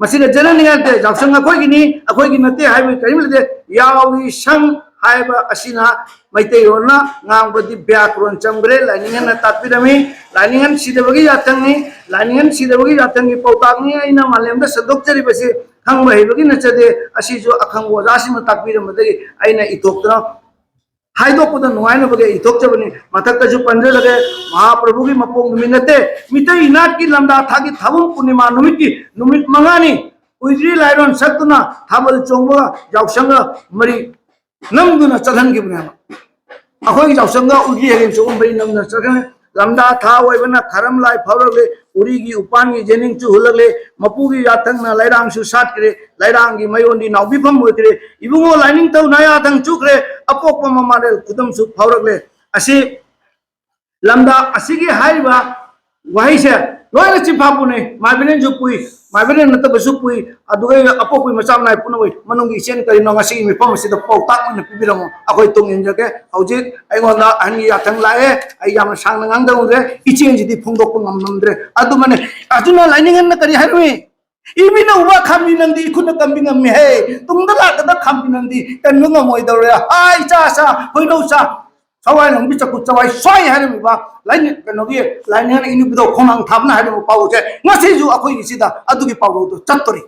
ꯃꯁꯤꯗ ꯆꯦꯟꯍꯟꯅꯤꯡꯉꯥꯏ ꯅꯠꯇꯦ, ꯌꯥꯎꯁꯪ ꯑꯩꯈꯣꯏꯒꯤꯅꯤ, ꯑꯩꯈꯣꯏꯒꯤ ꯅꯠꯇꯦ ꯍꯥꯏꯕꯒꯤ ꯀꯔꯤꯝ ꯂꯩꯇꯦ꯫ ꯌꯥꯎꯒꯤ ꯁꯪ ꯍꯥꯏꯕ ꯑꯁꯤꯅ ꯃꯩꯇꯩꯂꯣꯟꯅ ꯉꯥꯡꯕꯗꯤ ꯕ꯭ꯌꯥꯀꯔꯣꯟ ꯆꯪꯈ꯭ꯔꯦ, ꯂꯥꯏꯅꯤꯡꯍꯟꯅ ꯇꯥꯛꯄꯤꯔꯝꯃꯤ꯫ ꯂꯥꯏꯅꯤꯡꯍꯟ ꯁꯤꯗꯕꯒꯤ ꯌꯥꯊꯪꯅꯤ, ꯂꯥꯏꯅꯤꯡꯍꯟ ꯁꯤꯗꯕꯒꯤ ꯌꯥꯊꯪꯒꯤ ꯄꯥꯎꯇꯥꯛꯅꯤ ꯑꯩꯅ ꯃꯥꯂꯦꯝꯗ ꯁꯟꯗꯣꯛꯆꯔꯤꯕꯁꯤ꯫ ꯈꯪꯕ ꯍꯩꯕꯒꯤ ꯅꯠꯆꯗꯦ꯫ ꯑꯁꯤꯁꯨ ꯑꯈꯪꯕ ꯑꯣꯖꯥꯁꯤꯡꯅ ꯇꯥꯛꯄꯤꯔꯝꯕꯗꯒꯤ ꯑꯩꯅ ꯏꯊꯣꯛꯇꯅ ꯍꯥꯏꯗꯣꯛꯄꯗ ꯅꯨꯡꯉꯥꯏꯅꯕꯒꯤ ꯏꯊꯣꯛꯆꯕꯅꯤ꯫ ꯃꯊꯛꯇꯁꯨ ꯄꯟꯖꯔꯒꯦ, ꯃꯍꯥꯄ꯭ꯔꯚꯨꯒꯤ ꯃꯄꯣꯛ ꯅꯨꯃꯤꯠ ꯅꯠꯇꯦ, ꯃꯤꯇꯩ ꯏꯅꯥꯠꯀꯤ ꯂꯝꯗꯥ ꯊꯥꯒꯤ ꯊꯥꯕꯜ ꯄꯨꯔꯅꯤꯃꯥ ꯅꯨꯃꯤꯠꯀꯤ ꯅꯨꯃꯤꯠ ꯃꯉꯥꯅꯤ ꯎꯏꯗ꯭ꯔꯤ ꯂꯥꯏꯔꯣꯟ ꯁꯛꯇꯨꯅ ꯊꯥꯕꯜ ꯆꯣꯡꯕꯒ ꯌꯥꯎꯁꯪꯒ ꯃꯔꯤ ꯅꯝꯗꯨꯅ ꯆꯠꯍꯟꯈꯤꯕꯅꯦꯕ꯫ ꯑꯩꯈꯣꯏꯒꯤ ꯌꯥꯎꯁꯪꯒ ꯎꯏꯗ꯭ꯔꯤ ꯍꯩꯔꯦꯟ ꯆꯣꯡꯕ ꯃꯔꯤ ꯅꯝꯗꯨꯅ ꯆꯠꯈ꯭ꯔꯦ꯫ ꯂꯝꯗꯥ ꯊꯥ ꯑꯣꯏꯕꯅ ꯈꯔꯝ ꯂꯥꯏ ꯐꯥꯎꯔꯛꯂꯦ, ꯎꯔꯤꯒꯤ ꯎꯄꯥꯟꯒꯤ ꯌꯦꯅꯤꯡꯁꯨ ꯍꯨꯜꯂꯛꯂꯦ, ꯃꯄꯨꯒꯤ ꯌꯥꯊꯪꯅ ꯂꯩꯔꯥꯡꯁꯨ ꯁꯥꯠꯈ꯭ꯔꯦ, ꯂꯩꯔꯥꯡꯒꯤ ꯃꯌꯣꯟꯗꯤ ꯅꯥꯎꯕꯤꯐꯝ ꯑꯣꯏꯈ꯭ꯔꯦ, ꯏꯕꯨꯡꯉꯣ ꯂꯥꯏꯅꯤꯡꯊꯧ ꯅꯌꯥꯊꯪ ꯆꯨꯈ꯭ꯔꯦ, ꯑꯄꯣꯛꯄ ꯃꯃꯥꯔꯦꯜ ꯈꯨꯗꯝꯁꯨ ꯐꯥꯎꯔꯛꯂꯦ꯫ ꯑꯁꯤ ꯂꯝꯗꯥ ꯑꯁꯤꯒꯤ ꯍꯥꯏꯔꯤꯕ ꯋꯥꯍꯩꯁꯦ ꯂꯣꯏꯅ ꯆꯤꯟꯐꯥ ꯄꯨꯅꯩ꯫ ꯃꯥꯏꯕꯤꯔꯦꯟꯁꯨ ꯄꯨꯏ, ꯃꯥꯏꯕꯤꯔꯦꯟ ꯅꯠꯇꯕꯁꯨ ꯄꯨꯏ, ꯑꯗꯨꯒ ꯑꯄꯣꯛꯄꯒꯤ ꯃꯆꯥ ꯃꯅꯥꯏ ꯄꯨꯝꯅꯃꯛ ꯃꯅꯨꯡꯒꯤ ꯏꯆꯦꯜ ꯀꯔꯤꯅꯣ ꯉꯁꯤꯒꯤ ꯃꯤꯐꯝ ꯑꯁꯤꯗ ꯄꯥꯎꯇꯥꯛ ꯑꯣꯏꯅ ꯄꯤꯕꯤꯔꯝꯃꯣ꯫ ꯑꯩꯈꯣꯏ ꯇꯨꯡ ꯏꯟꯖꯒꯦ꯫ ꯍꯧꯖꯤꯛ ꯑꯩꯉꯣꯟꯗ ꯑꯍꯟꯒꯤ ꯌꯥꯊꯪ ꯂꯥꯛꯑꯦ, ꯑꯩ ꯌꯥꯝꯅ ꯁꯥꯡꯅ ꯉꯥꯡꯗꯧꯗ꯭ꯔꯦ, ꯏꯆꯦꯜꯁꯤꯗꯤ ꯐꯣꯡꯗꯣꯛꯄ ꯉꯝꯂꯝꯗ꯭ꯔꯦ꯫ ꯑꯗꯨꯃꯅꯦ, ꯑꯗꯨꯅ ꯂꯥꯏꯅꯤꯡꯍꯟꯅ ꯀꯔꯤ ꯍꯥꯏꯔꯨꯏ? ꯏꯃꯤꯠꯅ ꯎꯕ ꯈꯥꯝꯕꯤ ꯅꯪꯗꯤ ꯏꯈꯨꯠꯅ ꯀꯟꯕꯤ ꯉꯝꯃꯤ ꯍꯦ, ꯇꯨꯡꯗ ꯂꯥꯛꯀꯗꯕ ꯈꯥꯝꯕꯤ ꯅꯪꯗꯤ ꯀꯟꯕ ꯉꯝꯃꯣꯏꯗꯧꯔꯦ꯫ ꯍꯥ, ꯏꯆꯥ ꯆꯥ, ꯍꯣꯏꯅꯧ ꯆꯥ, ꯁꯋꯥꯏ ꯂꯪꯕꯤ ꯆꯀꯨ ꯆꯋꯥꯏ ꯁ꯭ꯋꯥꯏ ꯍꯥꯏꯔꯝꯃꯤꯕ ꯂꯥꯏꯅꯤꯡ, ꯀꯩꯅꯣꯒꯤ ꯂꯥꯏꯅꯤꯡ ꯏꯅꯤꯡꯕꯗꯣ ꯈꯣꯡꯅꯥꯡ ꯊꯥꯕꯅ ꯍꯥꯏꯔꯤꯕ ꯄꯥꯎꯁꯦ ꯉꯁꯤꯁꯨ ꯑꯩꯈꯣꯏꯒꯤꯁꯤꯗ ꯑꯗꯨꯒꯤ ꯄꯥꯎꯔꯧꯗꯣ ꯆꯠꯇꯣꯔꯤ꯫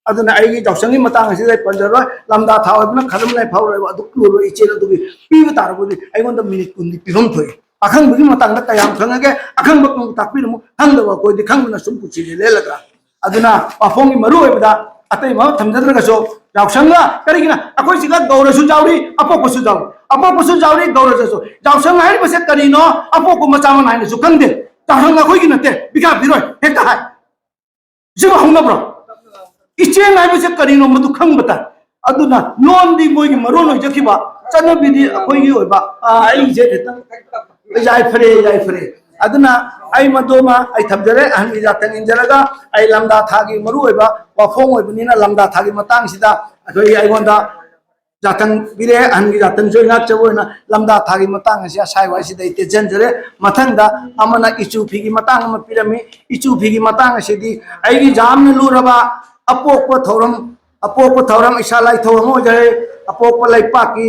ꯑꯗꯨꯅ ꯑꯩꯒꯤ ꯌꯥꯎꯁꯪꯒꯤ ꯃꯇꯥꯡ ꯑꯁꯤꯗ ꯑꯩ ꯄꯟꯖꯔꯣꯏ꯫ ꯂꯝꯗꯥ ꯊꯥ ꯑꯣꯏꯕꯅ ꯈꯔꯝ ꯂꯩ ꯐꯥꯎꯔꯣꯏꯕ ꯑꯗꯨ ꯂꯨꯔꯣꯏ꯫ ꯏꯆꯦꯜ ꯑꯗꯨꯒꯤ ꯄꯤꯕ ꯇꯥꯔꯕꯗꯤ ꯑꯩꯉꯣꯟꯗ ꯃꯤꯅꯤꯠ ꯀꯨꯟꯗꯤ ꯄꯤꯐꯝ ꯊꯣꯛꯏ꯫ ꯑꯈꯪꯕꯒꯤ ꯃꯇꯥꯡꯗ ꯀꯌꯥꯝ ꯈꯪꯉꯒꯦ, ꯑꯈꯪꯕ ꯀꯨꯟ ꯇꯥꯛꯄꯤꯔꯝꯃꯨ, ꯈꯪꯗꯕ ꯑꯩꯈꯣꯏꯗꯤ ꯈꯪꯗꯅ ꯁꯨꯝ ꯄꯨꯟꯁꯤꯁꯦ ꯂꯦꯜꯂꯒ꯫ ꯑꯗꯨꯅ ꯋꯥꯐꯝꯒꯤ ꯃꯔꯨ ꯑꯣꯏꯕꯗ ꯑꯇꯩ ꯃꯐꯝ ꯊꯝꯖꯗ꯭ꯔꯒꯁꯨ ꯌꯥꯎꯁꯪꯒ ꯀꯔꯤꯒꯤꯅ ꯑꯩꯈꯣꯏ ꯁꯤꯗ ꯒꯧꯔꯁꯨ ꯌꯥꯎꯔꯤ, ꯑꯄꯣꯛꯄꯁꯨ ꯌꯥꯎꯔꯤ, ꯑꯄꯣꯛꯄꯁꯨ ꯌꯥꯎꯔꯤ, ꯒꯧꯔꯁꯨ꯫ ꯌꯥꯎꯁꯪ ꯍꯥꯏꯔꯤꯕꯁꯦ ꯀꯔꯤꯅꯣ? ꯑꯄꯣꯛꯄ ꯃꯆꯥ ꯃꯅꯥꯏꯅꯁꯨ ꯈꯪꯗꯦ꯫ ꯌꯥꯎꯁꯪ ꯑꯩꯈꯣꯏꯒꯤ ꯅꯠꯇꯦ, ꯕꯤꯀꯥ ꯄꯤꯔꯣꯏ ꯍꯦꯛꯇ ꯍꯥꯏ꯫ ꯁꯤꯕꯨ ꯍꯧꯅꯕ꯭ꯔꯣ? ꯏꯆꯦꯜ ꯍꯥꯏꯕꯁꯦ ꯀꯔꯤꯅꯣ ꯃꯗꯨ ꯈꯪꯕ ꯇꯥꯏ꯫ ꯑꯗꯨꯅ ꯂꯣꯟꯗꯤ ꯃꯣꯏꯒꯤ ꯃꯔꯣꯟ ꯑꯣꯏꯖꯈꯤꯕ, ꯆꯠꯅꯕꯤꯗꯤ ꯑꯩꯈꯣꯏꯒꯤ ꯑꯣꯏꯕ꯫ ꯑꯥ, ꯑꯩꯁꯦ ꯈꯤꯇꯪ ꯌꯥꯏꯐꯔꯦ, ꯌꯥꯏꯐꯔꯦ꯫ ꯑꯗꯨꯅ ꯑꯩ ꯃꯗꯨꯃ ꯑꯩ ꯊꯝꯖꯔꯦ꯫ ꯑꯍꯟꯒꯤ ꯌꯥꯊꯪ ꯏꯟꯖꯔꯒ ꯑꯩ ꯂꯝꯗꯥ ꯊꯥꯒꯤ ꯃꯔꯨ ꯑꯣꯏꯕ ꯋꯥꯐꯣꯡ ꯑꯣꯏꯕꯅꯤꯅ ꯂꯝꯗꯥ ꯊꯥꯒꯤ ꯃꯇꯥꯡꯁꯤꯗ ꯑꯩꯈꯣꯏꯒꯤ ꯑꯩꯉꯣꯟꯗ ꯌꯥꯊꯪ ꯄꯤꯔꯛꯑꯦ꯫ ꯑꯍꯟꯒꯤ ꯌꯥꯊꯪꯁꯨ ꯏꯅꯥꯛꯆꯕ ꯑꯣꯏꯅ ꯂꯝꯗꯥ ꯊꯥꯒꯤ ꯃꯇꯥꯡ ꯑꯁꯤ ꯑꯁꯥꯏ ꯋꯥꯏꯁꯤꯗ ꯑꯩ ꯇꯦꯟꯁꯤꯟꯖꯔꯦ꯫ ꯃꯊꯪꯗ ꯑꯃꯅ ꯏꯆꯨ ꯐꯤꯒꯤ ꯃꯇꯥꯡ ꯑꯃ ꯄꯤꯔꯝꯃꯤ꯫ ꯏꯆꯨ ꯐꯤꯒꯤ ꯃꯇꯥꯡ ꯑꯁꯤꯗꯤ ꯑꯩꯒꯤ ꯌꯥꯝꯅ ꯂꯨꯔꯕ ꯑꯄꯣꯛꯄ ꯊꯧꯔꯝ, ꯑꯄꯣꯛꯄ ꯊꯧꯔꯝ ꯏꯁꯥ ꯂꯥꯏꯊꯧ ꯑꯃ ꯑꯣꯏꯖꯔꯦ꯫ ꯑꯄꯣꯛꯄ ꯂꯩꯄꯥꯛꯀꯤ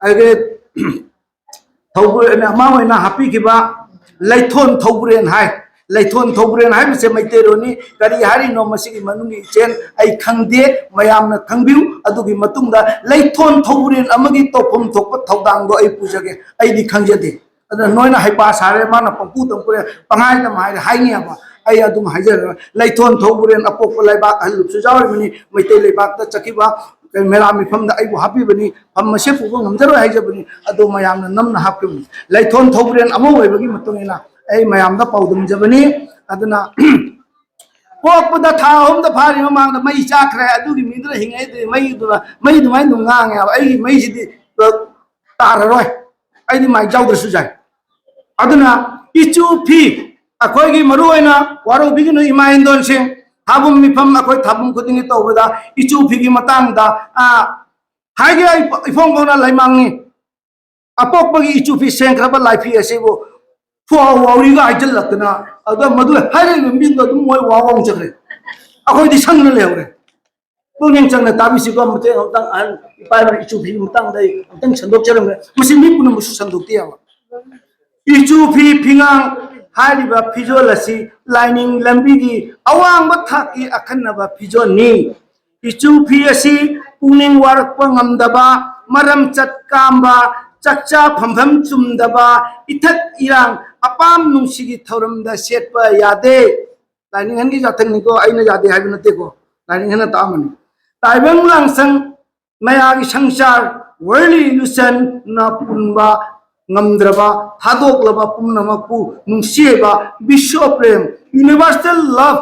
ꯑꯩꯒꯤ ꯊꯧꯕꯨꯔꯦꯟ ꯑꯃ ꯑꯣꯏꯅ ꯍꯥꯞꯄꯤꯈꯤꯕ ꯂꯩꯊꯣꯟ ꯊꯧꯕꯨꯔꯦꯟ ꯍꯥꯏ꯫ ꯂꯩꯊꯣꯟ ꯊꯧꯕ꯭ꯔꯦꯟ ꯍꯥꯏꯕꯁꯦ ꯃꯩꯇꯩꯂꯣꯟꯅꯤ꯫ ꯀꯔꯤ ꯍꯥꯏꯔꯤꯅꯣ ꯃꯁꯤꯒꯤ ꯃꯅꯨꯡꯒꯤ ꯏꯆꯦꯜ ꯑꯩ ꯈꯪꯗꯦ꯫ ꯃꯌꯥꯝꯅ ꯈꯪꯕꯤꯌꯨ꯫ ꯑꯗꯨꯒꯤ ꯃꯇꯨꯡꯗ ꯂꯩꯊꯣꯟ ꯊꯧꯕ꯭ꯔꯦꯟ ꯑꯃꯒꯤ ꯇꯧꯐꯝ ꯊꯣꯛꯄ ꯊꯧꯗꯥꯡꯗꯣ ꯑꯩ ꯄꯨꯖꯒꯦ꯫ ꯑꯩꯗꯤ ꯈꯪꯖꯗꯦ꯫ ꯑꯗꯨꯅ ꯅꯣꯏꯅ ꯍꯩꯄꯥ ꯁꯥꯔꯦ, ꯃꯥꯅ ꯄꯪꯄꯨ ꯇꯝꯄꯨꯔꯦ, ꯄꯪꯍꯥꯏꯗ ꯍꯥꯏꯔꯦ ꯍꯥꯏꯅꯦꯕ꯫ ꯑꯩ ꯑꯗꯨꯝ ꯍꯥꯏꯖꯔꯔꯣꯏ꯫ ꯂꯩꯊꯣꯟ ꯊꯧꯕ꯭ꯔꯦꯟ ꯑꯄꯣꯛꯄ ꯂꯩꯕꯥꯛ ꯑꯍꯜ ꯂꯨꯞꯁꯨ ꯌꯥꯎꯔꯤꯕꯅꯤ꯫ ꯃꯩꯇꯩ ꯂꯩꯕꯥꯛꯇ ꯆꯠꯈꯤꯕ ꯃꯦꯔꯥ ꯃꯤꯐꯝꯗ ꯑꯩꯕꯨ ꯍꯥꯞꯄꯤꯕꯅꯤ꯫ ꯐꯝ ꯑꯁꯦ ꯄꯨꯕ ꯉꯝꯖꯔꯣꯏ ꯍꯥꯏꯖꯕꯅꯤ꯫ ꯑꯗꯣ ꯃꯌꯥꯝꯅ ꯅꯝꯅ ꯍꯥꯞꯈꯤꯕꯅꯤ꯫ ꯂꯩꯊꯣꯟ ꯊꯧꯕ꯭ꯔꯦꯟ ꯑꯃ ꯑꯣꯏꯕꯒꯤ ꯃꯇꯨꯡ ꯏꯟꯅ ꯑꯩ ꯃꯌꯥꯝꯗ ꯄꯥꯎꯗꯝꯖꯕꯅꯤ꯫ ꯑꯗꯨꯅ ꯄꯣꯛꯄꯗ ꯊꯥ ꯑꯍꯨꯝꯗ ꯐꯥꯔꯤ ꯃꯃꯥꯡꯗ ꯃꯩ ꯆꯥꯛꯈ꯭ꯔꯦ꯫ ꯑꯗꯨꯒꯤ ꯃꯤꯗꯨꯅ ꯍꯤꯡꯉꯛꯏꯗꯨꯗꯤ ꯃꯩꯗꯨꯅ, ꯃꯩ ꯑꯗꯨꯃꯥꯏꯅ ꯑꯗꯨꯝ ꯉꯥꯡꯉꯦꯕ꯫ ꯑꯩꯒꯤ ꯃꯩꯁꯤꯗꯤ ꯇꯥꯔꯔꯣꯏ꯫ ꯑꯩꯗꯤ ꯃꯥꯏ ꯆꯥꯎꯗ꯭ꯔꯁꯨ ꯌꯥꯏ꯫ ꯑꯗꯨꯅ ꯏꯆꯨ ꯐꯤ, ꯑꯩꯈꯣꯏꯒꯤ ꯃꯔꯨ ꯑꯣꯏꯅ ꯋꯥꯔꯧꯕꯤꯒꯅꯨ ꯏꯃꯥ ꯏꯟꯗꯣꯟꯁꯤꯡ, ꯊꯥꯕꯨꯝ ꯃꯤꯐꯝ ꯑꯩꯈꯣꯏ ꯊꯥꯕꯨꯝ ꯈꯨꯗꯤꯡꯒꯤ ꯇꯧꯕꯗ ꯏꯆꯨ ꯐꯤꯒꯤ ꯃꯇꯥꯡꯗ, ꯑ, ꯍꯥꯏꯒꯦ ꯑꯩ ꯏꯐꯣꯡ ꯐꯣꯡꯅ ꯂꯩꯃꯥꯡꯅꯤ꯫ ꯑꯄꯣꯛꯄꯒꯤ ꯏꯆꯨ ꯐꯤ ꯁꯦꯡꯈ꯭ꯔꯕ ꯂꯥꯏꯐꯤ ꯑꯁꯤꯕꯨ ꯐꯨꯍꯥꯎ ꯍꯥꯎꯔꯤꯒ ꯍꯥꯏꯖꯤꯜꯂꯛꯇꯅ, ꯑꯗꯨꯒ ꯃꯗꯨ ꯍꯥꯏꯔꯛꯏꯕ ꯃꯤꯗꯣ ꯑꯗꯨꯝ ꯃꯣꯏ ꯋꯥ ꯋꯥ ꯆꯠꯈ꯭ꯔꯦ꯫ ꯑꯩꯈꯣꯏꯗꯤ ꯁꯪꯅ ꯂꯩꯍꯧꯔꯦ꯫ ꯄꯨꯛꯅꯤꯡ ꯆꯪꯅ ꯇꯥꯕꯤꯁꯤꯀꯣ꯫ ꯃꯇꯦꯡ ꯑꯃꯇꯪ ꯑꯍꯟ ꯏꯄꯥ ꯏꯃꯥ ꯏꯆꯨ ꯐꯤꯒꯤ ꯃꯇꯥꯡꯗ ꯑꯩ ꯑꯃꯨꯛꯇꯪ ꯁꯟꯗꯣꯛꯆꯔꯝꯒꯦ꯫ ꯃꯁꯤ ꯃꯤ ꯄꯨꯝꯅꯃꯛꯁꯨ ꯁꯟꯗꯣꯛꯇ ꯌꯥꯕ꯫ ꯏꯆꯨ ꯐꯤ ꯐꯤꯉꯥꯡ ꯍꯥꯏꯔꯤꯕ ꯐꯤꯖꯣꯜ ꯑꯁꯤ ꯂꯥꯏꯅꯤꯡ ꯂꯝꯕꯤꯒꯤ ꯑꯋꯥꯡꯕ ꯊꯥꯛꯀꯤ ꯑꯈꯟꯅꯕ ꯐꯤꯖꯣꯜꯅꯤ꯫ ꯏꯆꯨ ꯐꯤ ꯑꯁꯤ ꯄꯨꯛꯅꯤꯡ ꯋꯥꯔꯛꯄ ꯉꯝꯗꯕ, ꯃꯔꯝ ꯆꯠ ꯀꯥꯝꯕ, ꯆꯥꯛꯆꯥ ꯐꯝꯐꯝ ꯆꯨꯝꯗꯕ, ꯏꯊꯛ ꯏꯔꯥꯡ, ꯑꯄꯥꯝ ꯅꯨꯡꯁꯤꯒꯤ ꯊꯧꯔꯝꯗ ꯁꯦꯠꯄ ꯌꯥꯗꯦ꯫ ꯂꯥꯏꯅꯤꯡꯍꯟꯒꯤ ꯌꯥꯊꯪꯅꯤꯀꯣ, ꯑꯩꯅ ꯌꯥꯗꯦ ꯍꯥꯏꯕ ꯅꯠꯇꯦꯀꯣ, ꯂꯥꯏꯅꯤꯡꯍꯟꯅ ꯇꯥꯛꯑꯝꯕꯅꯤ꯫ ꯇꯥꯏꯕꯪ ꯂꯥꯡꯁꯪ ꯃꯌꯥꯒꯤ ꯁꯪꯆꯥꯔ, worldly illusionꯅ ꯄꯨꯟꯕ ꯉꯝꯗ꯭ꯔꯕ, ꯊꯥꯗꯣꯛꯂꯕ ꯄꯨꯝꯅꯃꯛꯄꯨ ꯅꯨꯡꯁꯤꯕ, ꯕꯤꯁ꯭ꯋ ꯄ꯭ꯔꯦꯝ, universal love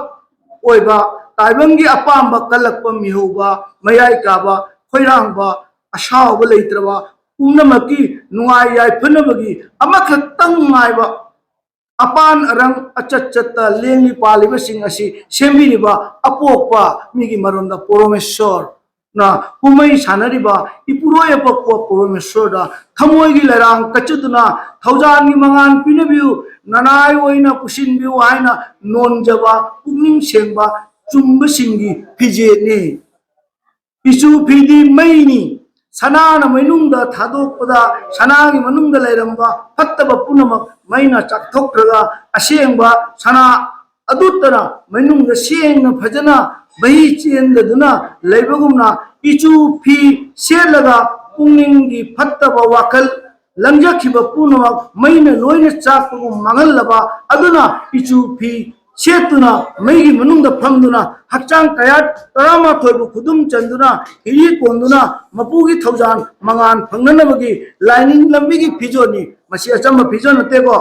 ꯑꯣꯏꯕ, ꯇꯥꯏꯕꯪꯒꯤ ꯑꯄꯥꯝꯕ ꯀꯜꯂꯛꯄ ꯃꯤꯍꯧꯕ, ꯃꯌꯥꯏ ꯀꯥꯕ, ꯈꯣꯏꯔꯥꯡꯕ, ꯑꯁꯥꯎꯕ ꯂꯩꯇ꯭ꯔꯕ, ꯄꯨꯝꯅꯃꯛꯀꯤ ꯅꯨꯡꯉꯥꯏ ꯌꯥꯏꯐꯅꯕꯒꯤ ꯑꯃꯈꯛꯇꯪ ꯉꯥꯏꯕ ꯑꯄꯥꯟ ꯑꯔꯪ ꯑꯆꯠ ꯆꯠꯇ ꯂꯦꯡꯂꯤ ꯄꯥꯜꯂꯤꯕꯁꯤꯡ ꯑꯁꯤ ꯁꯦꯝꯕꯤꯔꯤꯕ ꯑꯄꯣꯛꯄ ꯃꯤꯒꯤ ꯃꯔꯣꯟꯗ ꯄꯣꯔꯣꯃꯦꯁꯣꯔꯅ ꯀꯨꯝꯍꯩ ꯁꯥꯟꯅꯔꯤꯕ ꯏꯄꯨꯔꯣꯏ ꯑꯄꯣꯛꯄ ꯄꯣꯔꯣꯃꯦꯁꯣꯔꯗ ꯊꯃꯣꯏꯒꯤ ꯂꯩꯔꯥꯡ ꯀꯠꯆꯗꯨꯅ ꯊꯧꯖꯥꯜꯒꯤ ꯃꯉꯥꯜ ꯄꯤꯅꯕꯤꯌꯨ, ꯅꯅꯥꯏ ꯑꯣꯏꯅ ꯄꯨꯁꯤꯟꯕꯤꯌꯨ ꯍꯥꯏꯅ ꯅꯣꯟꯖꯕ ꯄꯨꯛꯅꯤꯡ ꯁꯦꯡꯕ ꯆꯨꯝꯕꯁꯤꯡꯒꯤ ꯐꯤꯖꯦꯠꯅꯤ꯫ ꯏꯆꯨ ꯐꯤꯗꯤ ꯃꯩꯅꯤ, ꯁꯅꯥꯅ ꯃꯩꯅꯨꯡꯗ ꯊꯥꯗꯣꯛꯄꯗ ꯁꯅꯥꯒꯤ ꯃꯅꯨꯡꯗ ꯂꯩꯔꯝꯕ ꯐꯠꯇꯕ ꯄꯨꯝꯅꯃꯛ ꯃꯩꯅ ꯆꯥꯛꯊꯣꯛꯈ꯭ꯔꯒ ꯑꯁꯦꯡꯕ ꯁꯅꯥ ꯑꯗꯨꯠꯇꯅ ꯃꯩꯅꯨꯡꯗ ꯁꯦꯡꯅ ꯐꯖꯅ ꯃꯍꯤ ꯆꯦꯟꯗꯗꯨꯅ ꯂꯩꯕꯒꯨꯝꯅ ꯏꯆꯨ ꯐꯤ ꯁꯦꯠꯂꯒ ꯄꯨꯛꯅꯤꯡꯒꯤ ꯐꯠꯇꯕ ꯋꯥꯈꯜ ꯂꯪꯖꯈꯤꯕ ꯄꯨꯝꯅꯃꯛ ꯃꯩꯅ ꯂꯣꯏꯅ ꯆꯥꯛꯄꯒꯨꯝ ꯃꯥꯡꯍꯜꯂꯕ ꯑꯗꯨꯅ ꯏꯆꯨ ꯐꯤ ꯁꯦꯠꯇꯨꯅ ꯃꯩꯒꯤ ꯃꯅꯨꯡꯗ ꯐꯝꯗꯨꯅ ꯍꯛꯆꯥꯡ ꯀꯌꯥꯠ ꯇꯔꯥꯃꯥꯊꯣꯏꯕꯨ ꯈꯨꯗꯨꯝ ꯆꯟꯗꯨꯅ ꯍꯤꯔꯤ ꯀꯣꯟꯗꯨꯅ ꯃꯄꯨꯒꯤ ꯊꯧꯖꯥꯜ ꯃꯉꯥꯜ ꯐꯪꯅꯅꯕꯒꯤ ꯂꯥꯏꯅꯤꯡ ꯂꯝꯕꯤꯒꯤ ꯐꯤꯖꯣꯜꯅꯤ꯫ ꯃꯁꯤ ꯑꯆꯝꯕ ꯐꯤꯖꯣꯜ ꯅꯠꯇꯦꯀꯣ꯫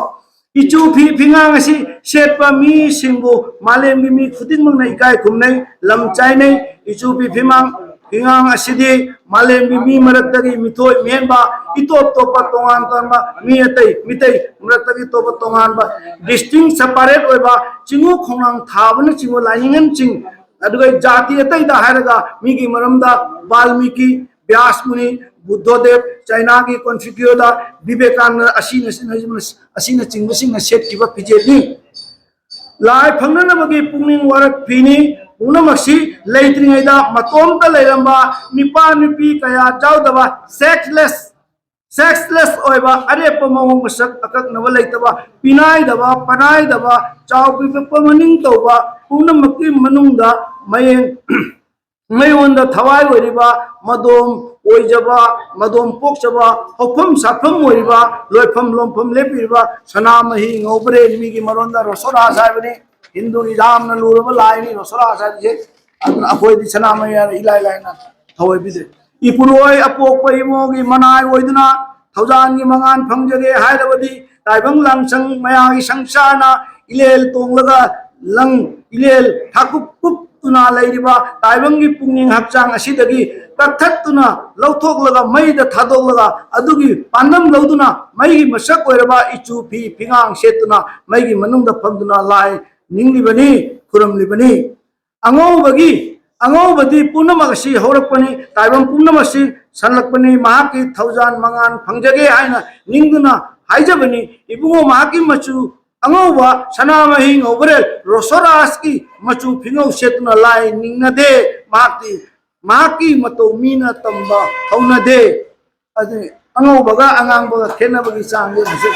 ꯏꯆꯨ ꯐꯤ ꯐꯤꯉꯥꯡ ꯑꯁꯤ ꯁꯦꯠꯄ ꯃꯤꯁꯤꯡꯕꯨ ꯃꯥꯂꯦꯝꯒꯤ ꯃꯤ ꯈꯨꯗꯤꯡꯃꯛꯅ ꯏꯀꯥꯏ ꯈꯨꯝꯅꯩ, ꯂꯝ ꯆꯥꯏꯅꯩ꯫ ꯏꯆꯨ ꯐꯤ ꯐꯤꯃꯥꯡ ꯐꯤꯉꯥꯡ ꯑꯁꯤꯗꯤ ꯃꯥꯂꯦꯝꯒꯤ ꯃꯤ ꯃꯔꯛꯇꯒꯤ ꯃꯤꯊꯣꯏ ꯃꯤꯍꯦꯟꯕ, ꯏꯇꯣꯞ ꯇꯣꯞꯄ ꯇꯣꯉꯥꯟ ꯇꯣꯉꯥꯟꯕ ꯃꯤ ꯑꯇꯩ, ꯃꯤꯇꯩ ꯃꯔꯛꯇꯒꯤ ꯑꯇꯣꯞꯄ ꯇꯣꯉꯥꯟꯕ, distinct separate ꯑꯣꯏꯕ ꯆꯤꯡꯉꯨ ꯈꯣꯡꯅꯥꯡ ꯊꯥꯕꯅꯆꯤꯡꯕ ꯂꯥꯏꯅꯤꯡꯉꯟꯁꯤꯡ, ꯑꯗꯨꯒ ꯖꯥꯇꯤ ꯑꯇꯩꯗ ꯍꯥꯏꯔꯒ ꯃꯤꯒꯤ ꯃꯔꯝꯗ ꯕꯥꯜꯃꯤꯀꯤ, ꯕ꯭ꯌꯥꯁ ꯃꯨꯅꯤ, ꯕꯨꯗ꯭ꯙꯣꯗꯦꯕ, ꯆꯥꯏꯅꯥꯒꯤ ꯀꯣꯟꯐ꯭ꯌꯨꯀꯤꯌꯣꯗ, ꯚꯤꯕꯦꯀꯥꯅꯟꯗ ꯑꯁꯤꯅꯆꯤꯡꯕꯁꯤꯡꯅ ꯁꯦꯠꯈꯤꯕ ꯐꯤꯖꯦꯠꯅꯤ꯫ ꯂꯥꯏ ꯐꯪꯅꯅꯕꯒꯤ ꯄꯨꯛꯅꯤꯡ ꯋꯥꯔꯛ ꯐꯤꯅꯤ꯫ ꯄꯨꯝꯅꯃꯛꯁꯤ ꯂꯩꯇ꯭ꯔꯤꯉꯩꯗ ꯃꯇꯣꯝꯇ ꯂꯩꯔꯝꯕ ꯅꯨꯄꯥ ꯅꯨꯄꯤ ꯀꯌꯥ ꯌꯥꯎꯗꯕ sexless, sexless ꯑꯣꯏꯕ ꯑꯔꯦꯞꯄ ꯃꯑꯣꯡ ꯃꯁꯛ ꯑꯀꯛꯅꯕ ꯂꯩꯇꯕ, ꯄꯤꯅꯥꯏꯗꯕ, ꯄꯅꯥꯏꯗꯕ, ꯆꯥꯎ ꯄꯤꯛꯄ ꯃꯅꯤꯡ ꯇꯧꯕ ꯄꯨꯝꯅꯃꯛꯀꯤ ꯃꯅꯨꯡꯗ ꯃꯌꯦꯡ ꯃꯉꯣꯟꯗ ꯊꯋꯥꯏ ꯑꯣꯏꯔꯤꯕ, ꯃꯗꯣꯝ ꯑꯣꯏꯖꯕ, ꯃꯗꯣꯝ ꯄꯣꯛꯆꯕ, ꯍꯧꯐꯝ ꯁꯥꯐꯝ ꯑꯣꯏꯔꯤꯕ, ꯂꯣꯏꯐꯝ ꯂꯣꯝꯐꯝ ꯂꯦꯞꯄꯤꯔꯤꯕ ꯁꯅꯥꯃꯍꯤ ꯉꯧꯕ꯭ꯔꯦꯟ, ꯃꯤꯒꯤ ꯃꯔꯣꯟꯗ ꯔꯣꯁꯣꯔꯥꯁ ꯍꯥꯏꯕꯅꯤ꯫ ꯍꯤꯟꯗꯨꯒꯤ ꯌꯥꯝꯅ ꯂꯨꯔꯕ ꯂꯥꯏꯅꯤ ꯔꯣꯁꯣꯔꯥꯁ ꯍꯥꯏꯕꯁꯦ꯫ ꯑꯗꯨꯅ ꯑꯩꯈꯣꯏꯗꯤ ꯁꯅꯥꯃꯍꯤ ꯍꯥꯏꯔ ꯏꯂꯥꯏ ꯂꯥꯏꯅ ꯊꯧꯑꯣꯏꯕꯤꯗꯦ꯫ ꯏꯄꯨꯔꯣꯏ ꯑꯄꯣꯛꯄ ꯏꯃꯣꯒꯤ ꯃꯅꯥꯏ ꯑꯣꯏꯗꯨꯅ ꯊꯧꯖꯥꯜꯒꯤ ꯃꯉꯥꯜ ꯐꯪꯖꯒꯦ ꯍꯥꯏꯔꯕꯗꯤ ꯇꯥꯏꯕꯪ ꯂꯥꯡꯁꯪ ꯃꯌꯥꯒꯤ ꯁꯪꯁꯥꯔꯅ ꯏꯂꯦꯜ ꯇꯣꯡꯂꯒ ꯂꯪ ꯏꯂꯦꯜ ꯊꯥꯀꯨꯞ ꯀꯨꯞꯇꯨꯅ ꯂꯩꯔꯤꯕ ꯇꯥꯏꯕꯪꯒꯤ ꯄꯨꯛꯅꯤꯡ ꯍꯛꯆꯥꯡ ꯑꯁꯤꯗꯒꯤ ꯀꯛꯊꯠꯇꯨꯅ ꯂꯧꯊꯣꯛꯂꯒ ꯃꯩꯗ ꯊꯥꯗꯣꯛꯂꯒ ꯑꯗꯨꯒꯤ ꯄꯥꯟꯗꯝ ꯂꯧꯗꯨꯅ ꯃꯩꯒꯤ ꯃꯁꯛ ꯑꯣꯏꯔꯕ ꯏꯆꯨ ꯐꯤ ꯐꯤꯉꯥꯡ ꯁꯦꯠꯇꯨꯅ ꯃꯩꯒꯤ ꯃꯅꯨꯡꯗ ꯐꯝꯗꯨꯅ ꯂꯥꯏ ꯅꯤꯡꯂꯤꯕꯅꯤ, ꯈꯨꯔꯨꯝꯂꯤꯕꯅꯤ꯫ ꯑꯉꯧꯕꯒꯤ ꯑꯉꯧꯕꯗꯤ ꯄꯨꯝꯅꯃꯛ ꯑꯁꯤ ꯍꯧꯔꯛꯄꯅꯤ, ꯇꯥꯏꯕꯪ ꯄꯨꯝꯅꯃꯛ ꯑꯁꯤ ꯁꯜꯂꯛꯄꯅꯤ꯫ ꯃꯍꯥꯛꯀꯤ ꯊꯧꯖꯥꯜ ꯃꯉꯥꯜ ꯐꯪꯖꯒꯦ ꯍꯥꯏꯅ ꯅꯤꯡꯗꯨꯅ ꯍꯥꯏꯖꯕꯅꯤ꯫ ꯏꯕꯨꯡꯉꯣ, ꯃꯍꯥꯛꯀꯤ ꯃꯆꯨ ꯑꯉꯧꯕ ꯁꯅꯥꯃꯍꯤ ꯉꯧꯕꯔꯦꯜ ꯔꯣꯁꯣꯔꯥꯁꯀꯤ ꯃꯆꯨ ꯐꯤꯉꯧ ꯁꯦꯠꯇꯨꯅ ꯂꯥꯏ ꯅꯤꯡꯅꯗꯦ꯫ ꯃꯍꯥꯛꯇꯤ ꯃꯍꯥꯛꯀꯤ ꯃꯇꯧ ꯃꯤꯅ ꯇꯝꯕ ꯍꯧꯅꯗꯦ꯫ ꯑꯗꯨ ꯑꯉꯧꯕꯒ ꯑꯉꯥꯡꯕꯒ ꯈꯦꯠꯅꯕꯒꯤ ꯆꯥꯡꯁꯦ ꯍꯧꯖꯤꯛ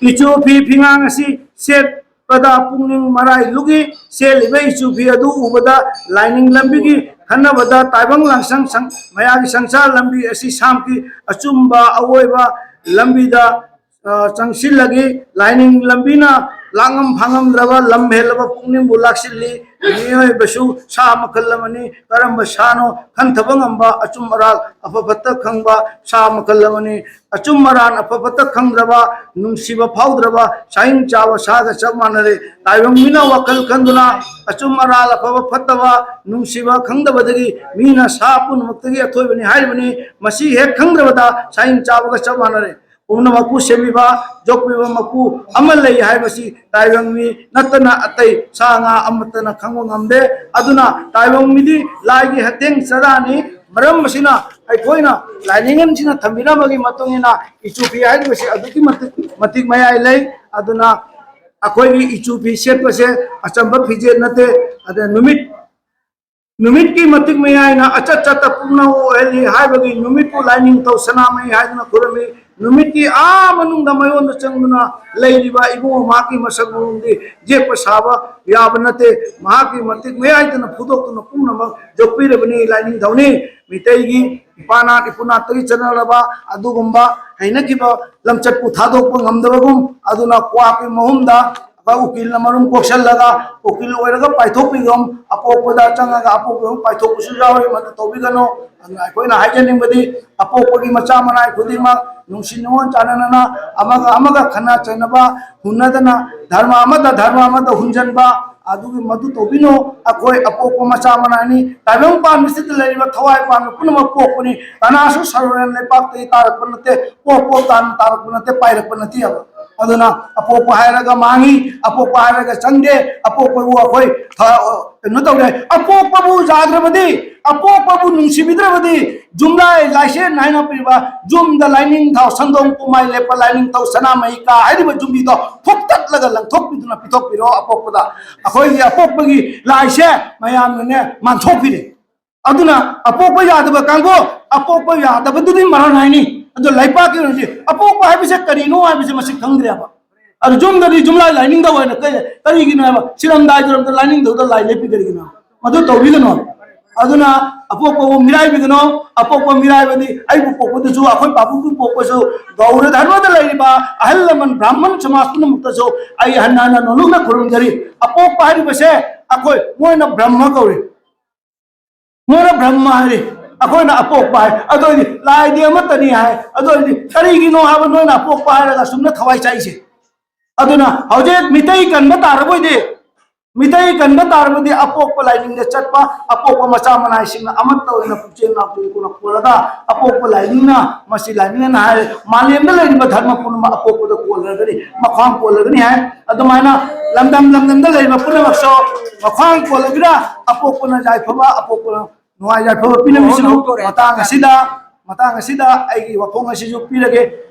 ꯏꯆꯨ ꯐꯤ ꯐꯤꯉꯥꯡ ꯑꯁꯤ ꯁꯦꯠꯄꯗ ꯄꯨꯛꯅꯤꯡ ꯃꯔꯥꯏ ꯂꯨꯒꯤ꯫ ꯁꯦꯠꯂꯤꯕ ꯏꯆꯨ ꯐꯤ ꯑꯗꯨ ꯎꯕꯗ ꯂꯥꯏꯅꯤꯡ ꯂꯝꯕꯤꯒꯤ ꯈꯟꯅꯕꯗ ꯇꯥꯏꯕꯪ ꯂꯥꯡꯁꯪ ꯁꯪ-, ꯃꯌꯥꯒꯤ ꯁꯪꯁꯥꯔ ꯂꯝꯕꯤ ꯑꯁꯤ ꯁꯥꯝꯈꯤ꯫ ꯑꯆꯨꯝꯕ ꯑꯋꯣꯏꯕ ꯂꯝꯕꯤꯗ ꯑ, ꯆꯪꯁꯤꯜꯂꯒꯤ꯫ ꯂꯥꯏꯅꯤꯡ ꯂꯝꯕꯤꯅ ꯂꯥꯛꯉꯝ ꯐꯥꯉꯝꯗ꯭ꯔꯕ ꯂꯝ ꯍꯦꯜꯂꯕ ꯄꯨꯛꯅꯤꯡꯕꯨ ꯂꯥꯛꯁꯤꯜꯂꯤ꯫ ꯃꯤꯑꯣꯏꯕꯁꯨ ꯁꯥ ꯃꯈꯜ ꯑꯃꯅꯤ꯫ ꯀꯔꯝꯕ ꯁꯥꯅꯣ ꯈꯟꯊꯕ ꯉꯝꯕ, ꯑꯆꯨꯝ ꯑꯔꯥꯜ ꯑꯐ ꯐꯠꯇ ꯈꯪꯕ ꯁꯥ ꯃꯈꯜ ꯑꯃꯅꯤ꯫ ꯑꯆꯨꯝ ꯑꯔꯥꯟ ꯑꯐ ꯐꯠꯇ ꯈꯪꯗ꯭ꯔꯕ, ꯅꯨꯡꯁꯤꯕ ꯐꯥꯎꯗ꯭ꯔꯕ, ꯁꯥꯍꯤꯡ ꯆꯥꯕ ꯁꯥꯒ ꯆꯞ ꯃꯥꯟꯅꯔꯦ꯫ ꯇꯥꯏꯕꯪ ꯃꯤꯅ ꯋꯥꯈꯜ ꯈꯟꯗꯨꯅ ꯑꯆꯨꯝ ꯑꯔꯥꯜ ꯑꯐꯕ ꯐꯠꯇꯕ ꯅꯨꯡꯁꯤꯕ ꯈꯪꯗꯕꯗꯒꯤ ꯃꯤꯅ ꯁꯥ ꯄꯨꯝꯅꯃꯛꯇꯒꯤ ꯑꯊꯣꯏꯕꯅꯤ ꯍꯥꯏꯔꯤꯕꯅꯤ꯫ ꯃꯁꯤ ꯍꯦꯛ ꯈꯪꯗ꯭ꯔꯕꯗ ꯁꯥꯍꯤꯡ ꯆꯥꯕꯒ ꯆꯞ ꯃꯥꯟꯅꯔꯦ꯫ ꯄꯨꯝꯅꯃꯛꯄꯨ ꯁꯦꯝꯕꯤꯕ, ꯌꯣꯛꯄꯤꯕ ꯃꯄꯨ ꯑꯃ ꯂꯩ ꯍꯥꯏꯕꯁꯤ ꯇꯥꯏꯕꯪ ꯃꯤ ꯅꯠꯇꯅ ꯑꯇꯩ ꯁꯥ ꯉꯥ ꯑꯃꯠꯇꯅ ꯈꯪꯕ ꯉꯝꯗꯦ꯫ ꯑꯗꯨꯅ ꯇꯥꯏꯕꯪ ꯃꯤꯗꯤ ꯂꯥꯏꯒꯤ ꯍꯇꯦꯡ ꯆꯔꯥꯅꯤ꯫ ꯃꯔꯝ ꯑꯁꯤꯅ ꯑꯩꯈꯣꯏꯅ ꯂꯥꯏꯅꯤꯡ ꯑꯁꯤꯅ ꯊꯝꯕꯤꯔꯝꯕꯒꯤ ꯃꯇꯨꯡ ꯏꯟꯅ ꯏꯆꯨ ꯐꯤ ꯍꯥꯏꯔꯤꯕꯁꯤ ꯑꯗꯨꯛꯀꯤ ꯃꯇꯤꯛ, ꯃꯇꯤꯛ ꯃꯌꯥꯏ ꯂꯩ꯫ ꯑꯗꯨꯅ ꯑꯩꯈꯣꯏꯒꯤ ꯏꯆꯨ ꯐꯤ ꯁꯦꯠꯄꯁꯦ ꯑꯆꯝꯕ ꯐꯤꯖꯦꯠ ꯅꯠꯇꯦ꯫ ꯑꯗ ꯅꯨꯃꯤꯠ ꯅꯨꯃꯤꯠꯀꯤ ꯃꯇꯤꯛ ꯃꯌꯥꯏꯅ ꯑꯆꯠ ꯆꯠꯇ ꯄꯨꯝꯅꯃꯛ ꯑꯣꯏꯍꯜꯂꯤ ꯍꯥꯏꯕꯒꯤ ꯅꯨꯃꯤꯠꯄꯨ ꯂꯥꯏꯅꯤꯡꯊꯧ ꯁꯅꯥꯃꯍꯤ ꯍꯥꯏꯗꯨꯅ ꯈꯨꯔꯨꯝꯃꯤ꯫ ꯅꯨꯃꯤꯠꯀꯤ ꯑꯥ ꯃꯅꯨꯡꯗ ꯃꯌꯣꯟꯗ ꯆꯪꯗꯨꯅ ꯂꯩꯔꯤꯕ ꯏꯕꯨꯡꯉꯣ ꯃꯍꯥꯛꯀꯤ ꯃꯁꯛ ꯃꯑꯣꯡꯗꯤ ꯌꯦꯛꯄ ꯁꯥꯕ ꯌꯥꯕ ꯅꯠꯇꯦ꯫ ꯃꯍꯥꯛꯀꯤ ꯃꯇꯤꯛ ꯃꯌꯥꯏꯗꯅ ꯐꯨꯗꯣꯛꯇꯨꯅ ꯄꯨꯝꯅꯃꯛ ꯌꯣꯛꯄꯤꯔꯕꯅꯤ ꯂꯥꯏꯅꯤꯡꯊꯧꯅꯤ꯫ ꯃꯤꯇꯩꯒꯤ ꯏꯄꯥꯅꯥꯠ ꯏꯄꯨꯅꯥꯠꯇꯒꯤ ꯆꯠꯅꯔꯕ ꯑꯗꯨꯒꯨꯝꯕ ꯍꯩꯅꯈꯤꯕ ꯂꯝꯆꯠꯄꯨ ꯊꯥꯗꯣꯛꯄ ꯉꯝꯗꯕꯒꯨꯝ, ꯑꯗꯨꯅ ꯀ꯭ꯋꯥꯛꯀꯤ ꯃꯍꯨꯝꯗ ꯎꯀꯤꯜꯅ ꯃꯔꯨꯝ ꯀꯣꯛꯁꯜꯂꯒ ꯎꯀꯤꯜ ꯑꯣꯏꯔꯒ ꯄꯥꯏꯊꯣꯛꯄꯤꯒꯨꯝ, ꯑꯄꯣꯛꯄꯗ ꯆꯪꯉꯒ ꯑꯄꯣꯛꯄꯒꯨꯝ ꯄꯥꯏꯊꯣꯛꯄꯁꯨ ꯌꯥꯎꯔꯤ꯫ ꯃꯗꯨ ꯇꯧꯕꯤꯒꯅꯨ꯫ ꯑꯗꯨꯅ ꯑꯩꯈꯣꯏꯅ ꯍꯥꯏꯖꯅꯤꯡꯕꯗꯤ ꯑꯄꯣꯛꯄꯒꯤ ꯃꯆꯥ ꯃꯅꯥꯏ ꯈꯨꯗꯤꯡꯃꯛ ꯅꯨꯡꯁꯤ ꯅꯨꯡꯉꯣꯟ ꯆꯥꯟꯅꯅ ꯑꯃꯒ ꯑꯃꯒ ꯈꯠꯅ ꯆꯩꯅꯕ ꯍꯨꯟꯅꯗꯅ ꯙꯔꯃ ꯑꯃꯗ ꯙꯔꯃ ꯑꯃꯗ ꯍꯨꯟꯖꯟꯕ ꯑꯗꯨꯒꯤ ꯃꯗꯨ ꯇꯧꯕꯤꯅꯨ꯫ ꯑꯩꯈꯣꯏ ꯑꯄꯣꯛꯄ ꯃꯆꯥ ꯃꯅꯥꯏꯅꯤ꯫ ꯇꯥꯏꯕꯪ ꯄꯥꯟꯕꯁꯤꯗ ꯂꯩꯔꯤꯕ ꯊꯋꯥꯏ ꯄꯥꯟꯕ ꯄꯨꯝꯅꯃꯛ ꯄꯣꯛꯄꯅꯤ꯫ ꯀꯅꯥꯁꯨ ꯁꯔꯣꯔꯦꯟ ꯂꯩꯄꯥꯛꯇꯒꯤ ꯇꯥꯔꯛꯄ ꯅꯠꯇꯦ, ꯄꯣꯞ ꯄꯣꯞ ꯇꯥꯅ ꯇꯥꯔꯛꯄ ꯅꯠꯇꯦ, ꯄꯥꯏꯔꯛꯄ ꯅꯠꯇꯦ ꯍꯥꯏꯕ꯫ ꯑꯗꯨꯅ ꯑꯄꯣꯛꯄ ꯍꯥꯏꯔꯒ ꯃꯥꯡꯉꯤ, ꯑꯄꯣꯛꯄ ꯍꯥꯏꯔꯒ ꯆꯪꯗꯦ, ꯑꯄꯣꯛꯄꯕꯨ ꯑꯩꯈꯣꯏ ꯐ-, ꯀꯩꯅꯣ ꯇꯧꯔꯦ꯫ ꯑꯄꯣꯛꯄꯕꯨ ꯌꯥꯗ꯭ꯔꯕꯗꯤ, ꯑꯄꯣꯛꯄꯕꯨ ꯅꯨꯡꯁꯤꯕꯤꯗ꯭ꯔꯕꯗꯤ, ꯖꯨꯝꯂꯥꯏ ꯂꯥꯏꯁꯦꯟ ꯍꯥꯏꯅ ꯄꯤꯕ ꯖꯨꯝꯗ ꯂꯥꯏꯅꯤꯡꯊꯧ ꯁꯟꯗꯣꯡ ꯄꯨꯝꯃꯥꯏ ꯂꯦꯞꯄ ꯂꯥꯏꯅꯤꯡꯊꯧ ꯁꯅꯥꯃꯍꯤ ꯀꯥ ꯍꯥꯏꯔꯤꯕ ꯖꯨꯝꯕꯤꯗꯣ ꯐꯨꯛꯇꯠꯂꯒ ꯂꯪꯊꯣꯛꯄꯤꯗꯨꯅ ꯄꯤꯊꯣꯛꯄꯤꯔꯣ ꯑꯄꯣꯛꯄꯗ꯫ ꯑꯩꯈꯣꯏꯒꯤ ꯑꯄꯣꯛꯄꯒꯤ ꯂꯥꯏꯁꯦ ꯃꯌꯥꯝꯅꯅꯦ ꯃꯥꯟꯊꯣꯛꯄꯤꯔꯦ꯫ ꯑꯗꯨꯅ ꯑꯄꯣꯛꯄ ꯌꯥꯗꯕ ꯀꯥꯡꯕꯨ, ꯑꯄꯣꯛꯄ ꯌꯥꯗꯕꯗꯨꯗꯤ ꯃꯔꯥꯟ ꯍꯥꯏꯅꯤ꯫ ꯑꯗꯣ ꯂꯩꯄꯥꯛꯀꯤ ꯑꯣꯏꯅꯗꯤ ꯑꯄꯣꯛꯄ ꯍꯥꯏꯕꯁꯦ ꯀꯔꯤꯅꯣ ꯍꯥꯏꯕꯁꯦ ꯃꯁꯤ ꯈꯪꯗ꯭ꯔꯦꯕ꯫ ꯑꯗꯨ ꯌꯨꯝꯗꯗꯤ ꯌꯨꯝꯂꯥꯏ ꯂꯥꯏꯅꯤꯡꯗꯧ ꯍꯥꯏꯅ ꯀꯩ-, ꯀꯔꯤꯒꯤꯅꯣ ꯍꯥꯏꯕ? ꯁꯤꯔꯝꯗꯥꯏꯗꯨꯔꯝꯗ ꯂꯥꯏꯅꯤꯡꯗꯧꯗ ꯂꯥꯏ ꯂꯦꯞꯄꯤ ꯀꯔꯤꯒꯤꯅꯣ? ꯃꯗꯨ ꯇꯧꯕꯤꯒꯅꯣ꯫ ꯑꯗꯨꯅ ꯑꯄꯣꯛꯄꯕꯨ ꯃꯤꯔꯥꯏꯕꯤꯒꯅꯣ꯫ ꯑꯄꯣꯛꯄ ꯃꯤꯔꯥꯏꯕꯗꯤ ꯑꯩꯕꯨ ꯄꯣꯛꯄꯗꯁꯨ, ꯑꯩꯈꯣꯏ ꯄꯥꯕꯨꯡꯕꯨ ꯄꯣꯛꯄꯁꯨ, ꯒꯧꯔ ꯙꯔꯃꯗ ꯂꯩꯔꯤꯕ ꯑꯍꯜ ꯂꯃꯟ ꯕ꯭ꯔꯥꯍꯃꯟ ꯁꯃꯥꯖ ꯄꯨꯝꯅꯃꯛꯇꯁꯨ ꯑꯩ ꯍꯟꯅ ꯍꯟꯅ ꯅꯣꯂꯨꯛꯅ ꯈꯨꯔꯨꯝꯖꯔꯤ꯫ ꯑꯄꯣꯛꯄ ꯍꯥꯏꯔꯤꯕꯁꯦ ꯑꯩꯈꯣꯏ, ꯃꯣꯏꯅ ꯕ꯭ꯔꯍ꯭ꯃ ꯀꯧꯔꯤ, ꯃꯣꯏꯅ ꯕ꯭ꯔꯍ꯭ꯃ ꯍꯥꯏꯔꯤ, ꯑꯩꯈꯣꯏꯅ ꯑꯄꯣꯛꯄ ꯍꯥꯏ꯫ ꯑꯗꯨ ꯑꯣꯏꯗꯤ ꯂꯥꯏꯗꯤ ꯑꯃꯠꯇꯅꯤ ꯍꯥꯏ꯫ ꯑꯗꯨ ꯑꯣꯏꯗꯤ ꯀꯔꯤꯒꯤꯅꯣ ꯍꯥꯏꯕ ꯅꯣꯏꯅ ꯑꯄꯣꯛꯄ ꯍꯥꯏꯔꯒ ꯑꯁꯨꯝꯅ ꯊꯋꯥꯏ ꯆꯥꯛꯏꯁꯦ? ꯑꯗꯨꯅ ꯍꯧꯖꯤꯛ ꯃꯤꯇꯩ ꯀꯟꯕ ꯇꯥꯔꯕꯣꯏꯗꯤ, ꯃꯤꯇꯩ ꯀꯟꯕ ꯇꯥꯔꯕꯗꯤ ꯑꯄꯣꯛꯄ ꯂꯥꯏꯅꯤꯡꯗ ꯆꯠꯄ, ꯑꯄꯣꯛꯄ ꯃꯆꯥ ꯃꯅꯥꯏꯁꯤꯡꯅ ꯑꯃꯠꯇ ꯑꯣꯏꯅ ꯄꯨꯛꯆꯦꯜ ꯉꯥꯛꯇꯣꯏꯗꯨꯅ ꯀꯣꯜꯂꯒ ꯑꯄꯣꯛꯄ ꯂꯥꯏꯅꯤꯡꯅ, ꯃꯁꯤ ꯂꯥꯏꯅꯤꯡꯅ ꯍꯥꯏ, ꯃꯥꯂꯦꯝꯗ ꯂꯩꯔꯤꯕ ꯙꯔꯃ ꯄꯨꯝꯅꯃꯛ ꯑꯄꯣꯛꯄꯗ ꯀꯣꯜꯂꯒꯅꯤ, ꯃꯈ꯭ꯋꯥꯡ ꯀꯣꯜꯂꯒꯅꯤ ꯍꯥꯏ꯫ ꯑꯗꯨꯃꯥꯏꯅ ꯂꯝꯗꯝ ꯂꯝꯗꯝꯗ ꯂꯩꯔꯤꯕ ꯄꯨꯝꯅꯃꯛꯁꯨ ꯃꯈ꯭ꯋꯥꯡ ꯀꯣꯜꯂꯒꯅ ꯑꯄꯣꯛꯄꯅ ꯌꯥꯏꯐꯕ, ꯑꯄꯣꯛꯄꯅ ꯅꯨꯡꯉꯥꯏ ꯌꯥꯏꯐꯕ ꯄꯤꯅꯕꯤꯁꯅꯨ꯫ ꯃꯇꯥꯡ ꯑꯁꯤꯗ, ꯃꯇꯥꯡ ꯑꯁꯤꯗ ꯑꯩꯒꯤ ꯋꯥꯐꯝ ꯑꯁꯤꯁꯨ ꯄꯤꯔꯒꯦ꯫